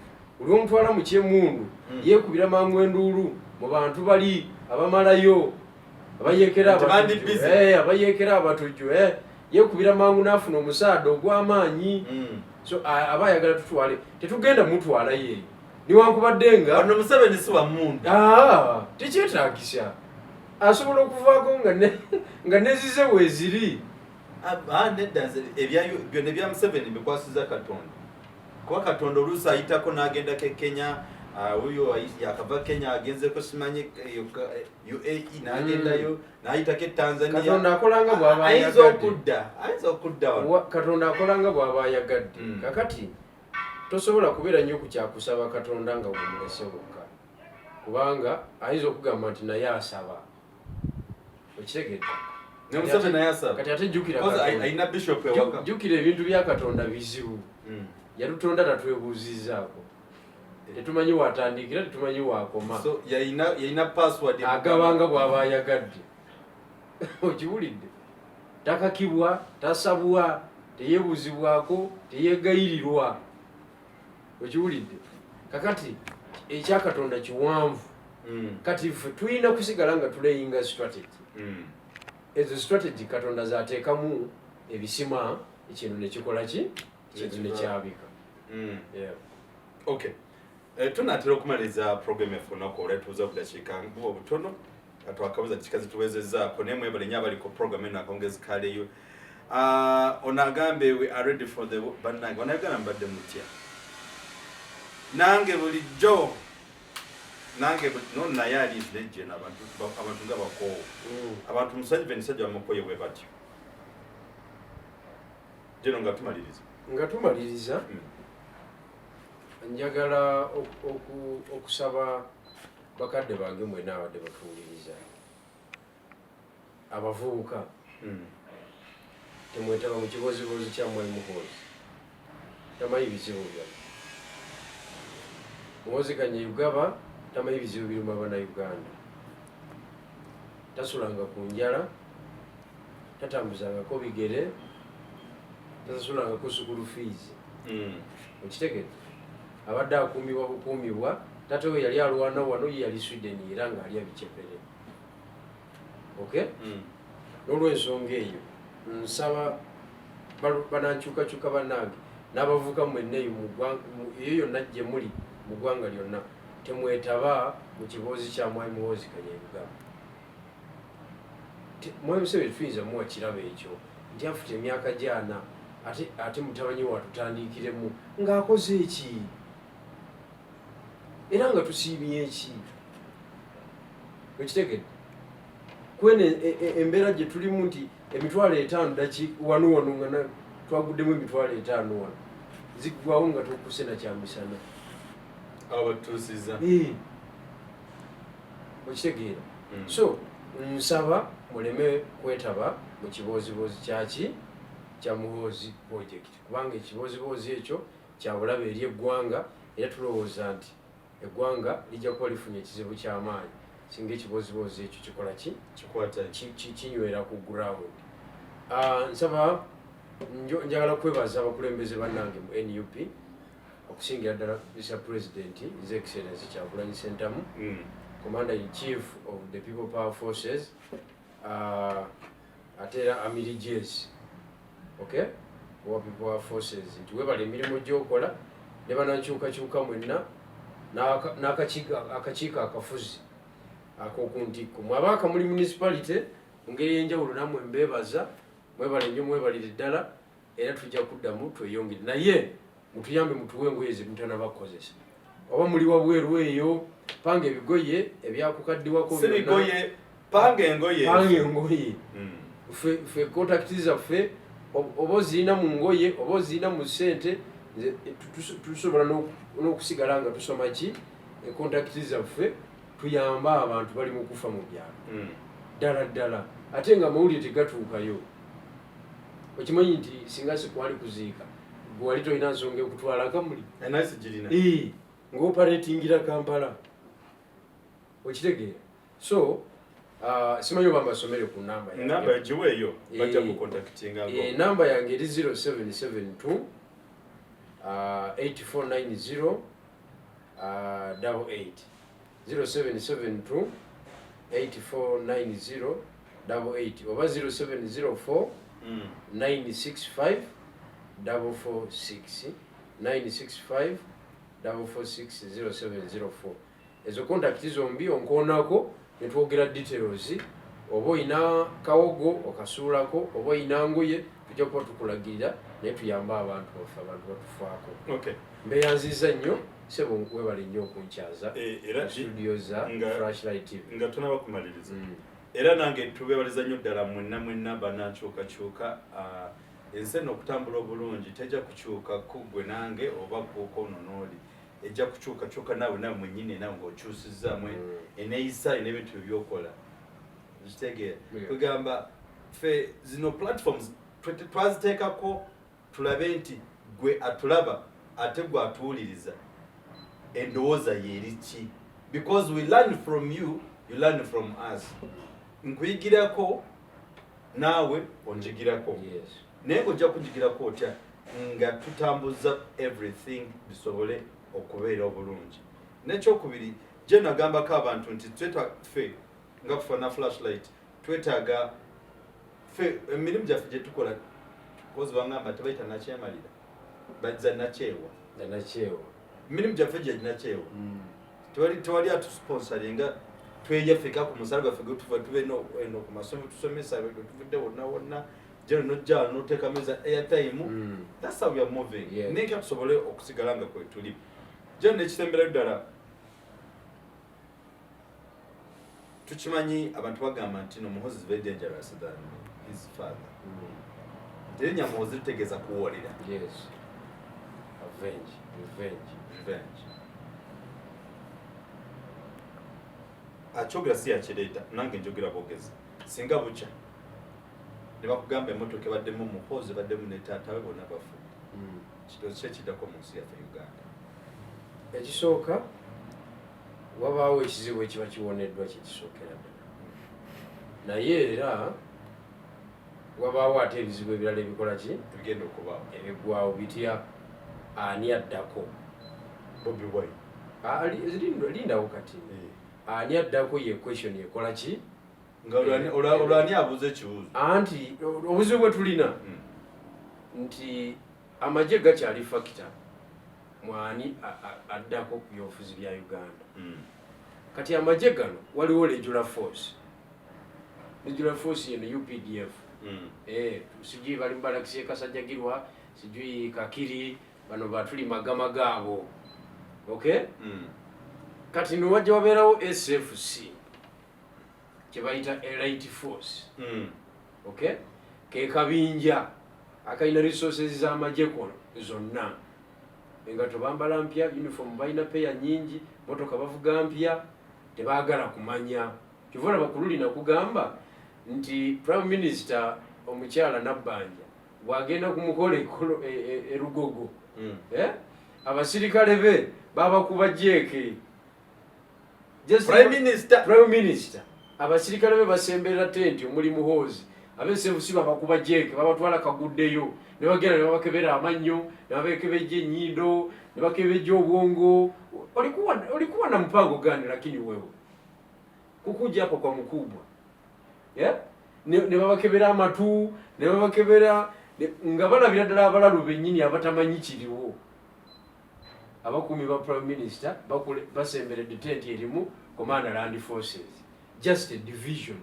S1: Oli omutwala mu kyemundu, yeekubira mangu enduulu mu bantu bali abamalayo abayekera
S2: Nti bandi
S1: abatujju.
S2: busy.
S1: Abayekera abatujju, yeekubira mangu n'afuna omusaada ogw'amaanyi. So aba ayagala tutwale, tetugenda mutwalayo eyo niwankubadde nga
S2: Ono Museveni si wa mundu.
S1: Ah, tekyetagisa, asobola okuvaako nga nezize weeziri.
S2: Ah, nedda, nze byonna ebya Museveni bikwasiza Katonda, kuba Katonda oluusi ayitako n'agendako e Kenya. Wuyo yakava Kenya, agenzeko simanyi UAE, n'agendayo n'ayitako e Tanzania.
S1: Katonda akolanga bw'aba
S2: Ayinza
S1: ayagadde.
S2: okudda, ayinza okudda wano.
S1: Katonda akolanga bw'aba ayagadde. Kakati tosobola kubeera nnyo ku kyakusaba Katonda nga bwemulese wokka, kubanga ayinza okugamba nti naye asaba, okitegedde?
S2: Ne Museveni naye asaba.
S1: Kati ate jjukira
S2: Because ayina bishop ewaka.
S1: Jjukira ebintu bya Katonda bizibu. Yatutonda tatwebuuzizaako, tetumanyi watandikira, tetumanyi wakoma.
S2: So yayina password.
S1: Agabanga bw'aba ayagadde, okiwulidde? Takakibwa, tasabwa, teyebuuzibwako, teyegayirirwa, okiwulidde? Kakati ekyakatonda kiwanvu. Kati ffe tulina kusigala nga tulayinga strategy. Ezo strategy Katonda zateekamu ebisima, ekintu nekikola ki, ekintu nekyabika. Yeah.
S2: Okay. Tunaatera okumaliriza program yaffe olunaku olwatuuza budakiika buba obutono, twakabuza dakiika zituwezezzaako, naye mwebale nnyo abali ku program eno akawungezi kaleyo. Ono agambe, "We are ready for the." Bannange bannayuganda, mbadde mutya? Nange bulijjo, nange no, naye ali legend. Abantu nga bakoowu. Abantu musajja musajja bamukoye bwe batyo. Geno, nga tumaliriza.
S1: Nga tumaliriza, njagala okusaba bakadde bange mwena abadde batuwuliriza, abavubuka, temwetaba mu kibozibozi kya Mwami Muhoozi. Tamanyi bizibu byammwe. Muhoozi Kainerugaba tamanyi bizibu biruma Bannayuganda, tasulanga ku njala, tatambuzangako bigere, tasasulangako school fees. Okitegedde? Abadde akuumibwa bukuumibwa. Taata we yali alwana wano, ye yali Sweden era ng'alya bicepere, okay? N'olwensonga eyo nsaba banankyukakyuka bannange n'abavubuka mwenna eyo eyo yonna gye muli mu ggwanga lyonna, temwetaba mu kiboozi kya Mwami Muhoozi Kainerugaba. Mwami Museveni tuyinza muwa kirabo ekyo nti afuta emyaka gyana, ate mutabanyi watutandikiremu ng'akoze eki era nga tusiimye eki, okitegedde? Kwene embeera gye tulimu nti 50,000 daki wano wano nga twaguddemu 50,000 wano ziggwawo nga tokuse na kyamisana.
S2: Abo batutuusiza.
S1: Okitegeera? So nsaba muleme kwetaba mu kibooziboozi kyaki, kya Muhoozi project, kubanga ekibooziboozi ekyo kyabulabe eri eggwanga, era tulowooza nti eggwanga lijja kuba lifunye ekizibu ky'amaanyi singa ekibooziboozi ekyo kikola ki?
S2: Kikwata.
S1: Kinywera ku ground. Ah, nsaba njagala kwebaza abakulembeze bannange mu NUP, okusingira ddala Mr President, His Excellency Kyagulanyi Ssentamu, Commander in Chief of the People Power Forces, ate era Amiri Jes, okay, owa People Power Forces, nti webala emirimu gyokola ne banankyukakyuka mwenna n'akakiiko akafuzi ak'okuntikko mwabaka muli municipality mu ngeri y'enjawulo. Nammwe mbeebaza, mwebale nnyo, mwebalire ddala, era tujja kuddamu tweyongere naye. Mutuyambe, mutuwe engoye zemutanaba kukozesa, oba muli wabweru eyo, panga ebigoye ebyakukaddiwako.
S2: Si bigoye, panga engoye.
S1: Panga engoye. Ffe contact zaffe, oba ozirina mu ngoye oba ozirina mu ssente, nze tusobola n'okusigala nga tusoma ki contact zaffe, tuyambe abantu bali mu kufa mu byalo. Ddala ddala, ate nga amawulire tegatuukayo. Okimanyi nti singa sikwali kuziika, gwe wali tolina nsonga ekutwala Kamuli.
S2: Naye sigirina.
S1: Ng'operatingira Kampala, okitegeera? So simanyi oba mbasomere ku namba yange.
S2: Namba egiweeyo, bajja kucontactinga.
S1: Namba yange eri 0772 8490 88, 0772 8490 88, oba 0704 965 446, 965 446 0704. Ezo contact zombi onkoonako netwogera details. Oba oyina kawogo okasuulako, oba oyina ngoye, tujja kuba tukulagirira, naye tuyambe abantu baffe, abantu batufaako. Mbeyanziza nnyo, sebo, webale nnyo okunkyaza
S2: Era
S1: mu studio za Flashlight TV.
S2: Nga tonaba kumaliriza, era nange tubebaliza nnyo ddala mwenna mwenna banankyukakyuka. Ensi eno okutambula obulungi tejja kukyuka ku gwe nange oba kukono n'oli, ejja kukyukakyuka naawe, naawe mwennyini, naawe ng'okyusizaamu eneeyisa n'ebintu byokola, kitegeera? Kugamba ffe zino platforms twaziteekako tulabe nti gwe atulaba ate gwe atuwuliriza endowooza yeeri ki, because we learn from you, you learn from us. Nkuyigirako, naawe onjigirako. Naye ng'ojja kunjigirako otya nga tutambuza everything bisobole okubeera obulungi? N'ekyokubiri, gye nagambako abantu nti ffe nga kufana Flashlight twetaaga ffe emirimu gyaffe gye tukola, kozi bangamba tebayita nakyemalira, bagiza nakyewa.
S1: Nakyewa.
S2: Emirimu gyaffe gye nakyewa. Tewali atusponsoringa, tweyafeka ku musala gwaffe gwetuva, tuba eno ku masomero tusomesa, tuvudde wonna wonna jero nojja noteekamu eza airtime. That's how we are moving. Naye nga tusobole okusigala nga kwetuli jero. Nekisemberayo ddala, tukimanyi abantu bagamba nti no, Muhozi is very dangerous than his father. Erinnya Muhozi litegeeza kuwolera.
S1: Yes, avenge, revenge.
S2: Revenge. Akyogera si yakireeta, nange njogera bwogezi. Singa bukya ne bakugamba emmotoka ebaddemu Muhozi, ebaddemu ne taata we, bonna bafudde, kirowoozo ki ekiddako mu nsi yaffe Uganda?
S1: Ekisooka, wabaawo ekizibu ekiba kiwoneddwa, kyekisookera ddala, naye era wabaawo ate ebizibu ebirala ebikola ki?
S2: Ebigenda okubaawo.
S1: Ebigwawo bitya? Ani addako?
S2: Bobi Wine.
S1: Ah, lindawo kati. Ani addako ye question ekola ki?
S2: Nga olwani abuuza ekibuuzo.
S1: Anti obuzibu bwe tulina nti amagye gakyali factor mwani addako ku byobufuzi bya Uganda. Kati amagye gano, waliwo regular force, regular force yeno UPDF. Sijui bali mubalakisi ekasajjagirwa, sijui Kakiri, bano batuli magamaga abo, okay? Kati niwajja wabeerawo SFC kyebayita elite force. Okay, ke kabinja akalina resources z'amagye kono zonna, engato bambala mpya, uniform balina peya nyingi, motoka bavuga mpya, tebaagala kumanya. Kyova olaba ku luli nakugamba nti Prime Minister omukyala Nabbanja bw'agenda ku mukolo erugogo, eh? Abasirikale be babakuba jeeke.
S2: Prime Minister.
S1: Prime Minister, abasirikale be basemberera tenti omuli Muhoozi, ab'SFC babakuba jeeke, babatwala kaguddeyo ne bagenda ne babakebera amannyo, ne babekebejja ennyindo, ne bakebejja obwongo. Olikuwa na mpango gani? Lakini wewe kukuja hapo kwa mkubwa, yeah? Ne babakebera amatu, ne babakebera nga balabira ddala abalalu bennyini abatamanyi kiriwo. Abakuumi ba Prime Minister basemberedde tenti erimu Command Land Forces, just a division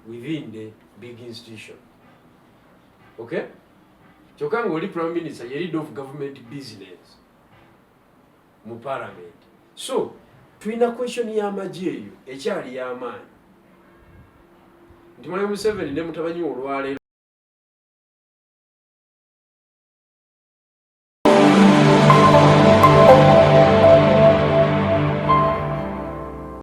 S1: within the big institution, okay? Kyokka ng'oli prime minister ye leader of government business mu parliament. So tulina question y'amagye eyo ekyali y'amaanyi nti Mwami Museveni ne mutabani we olwaleero.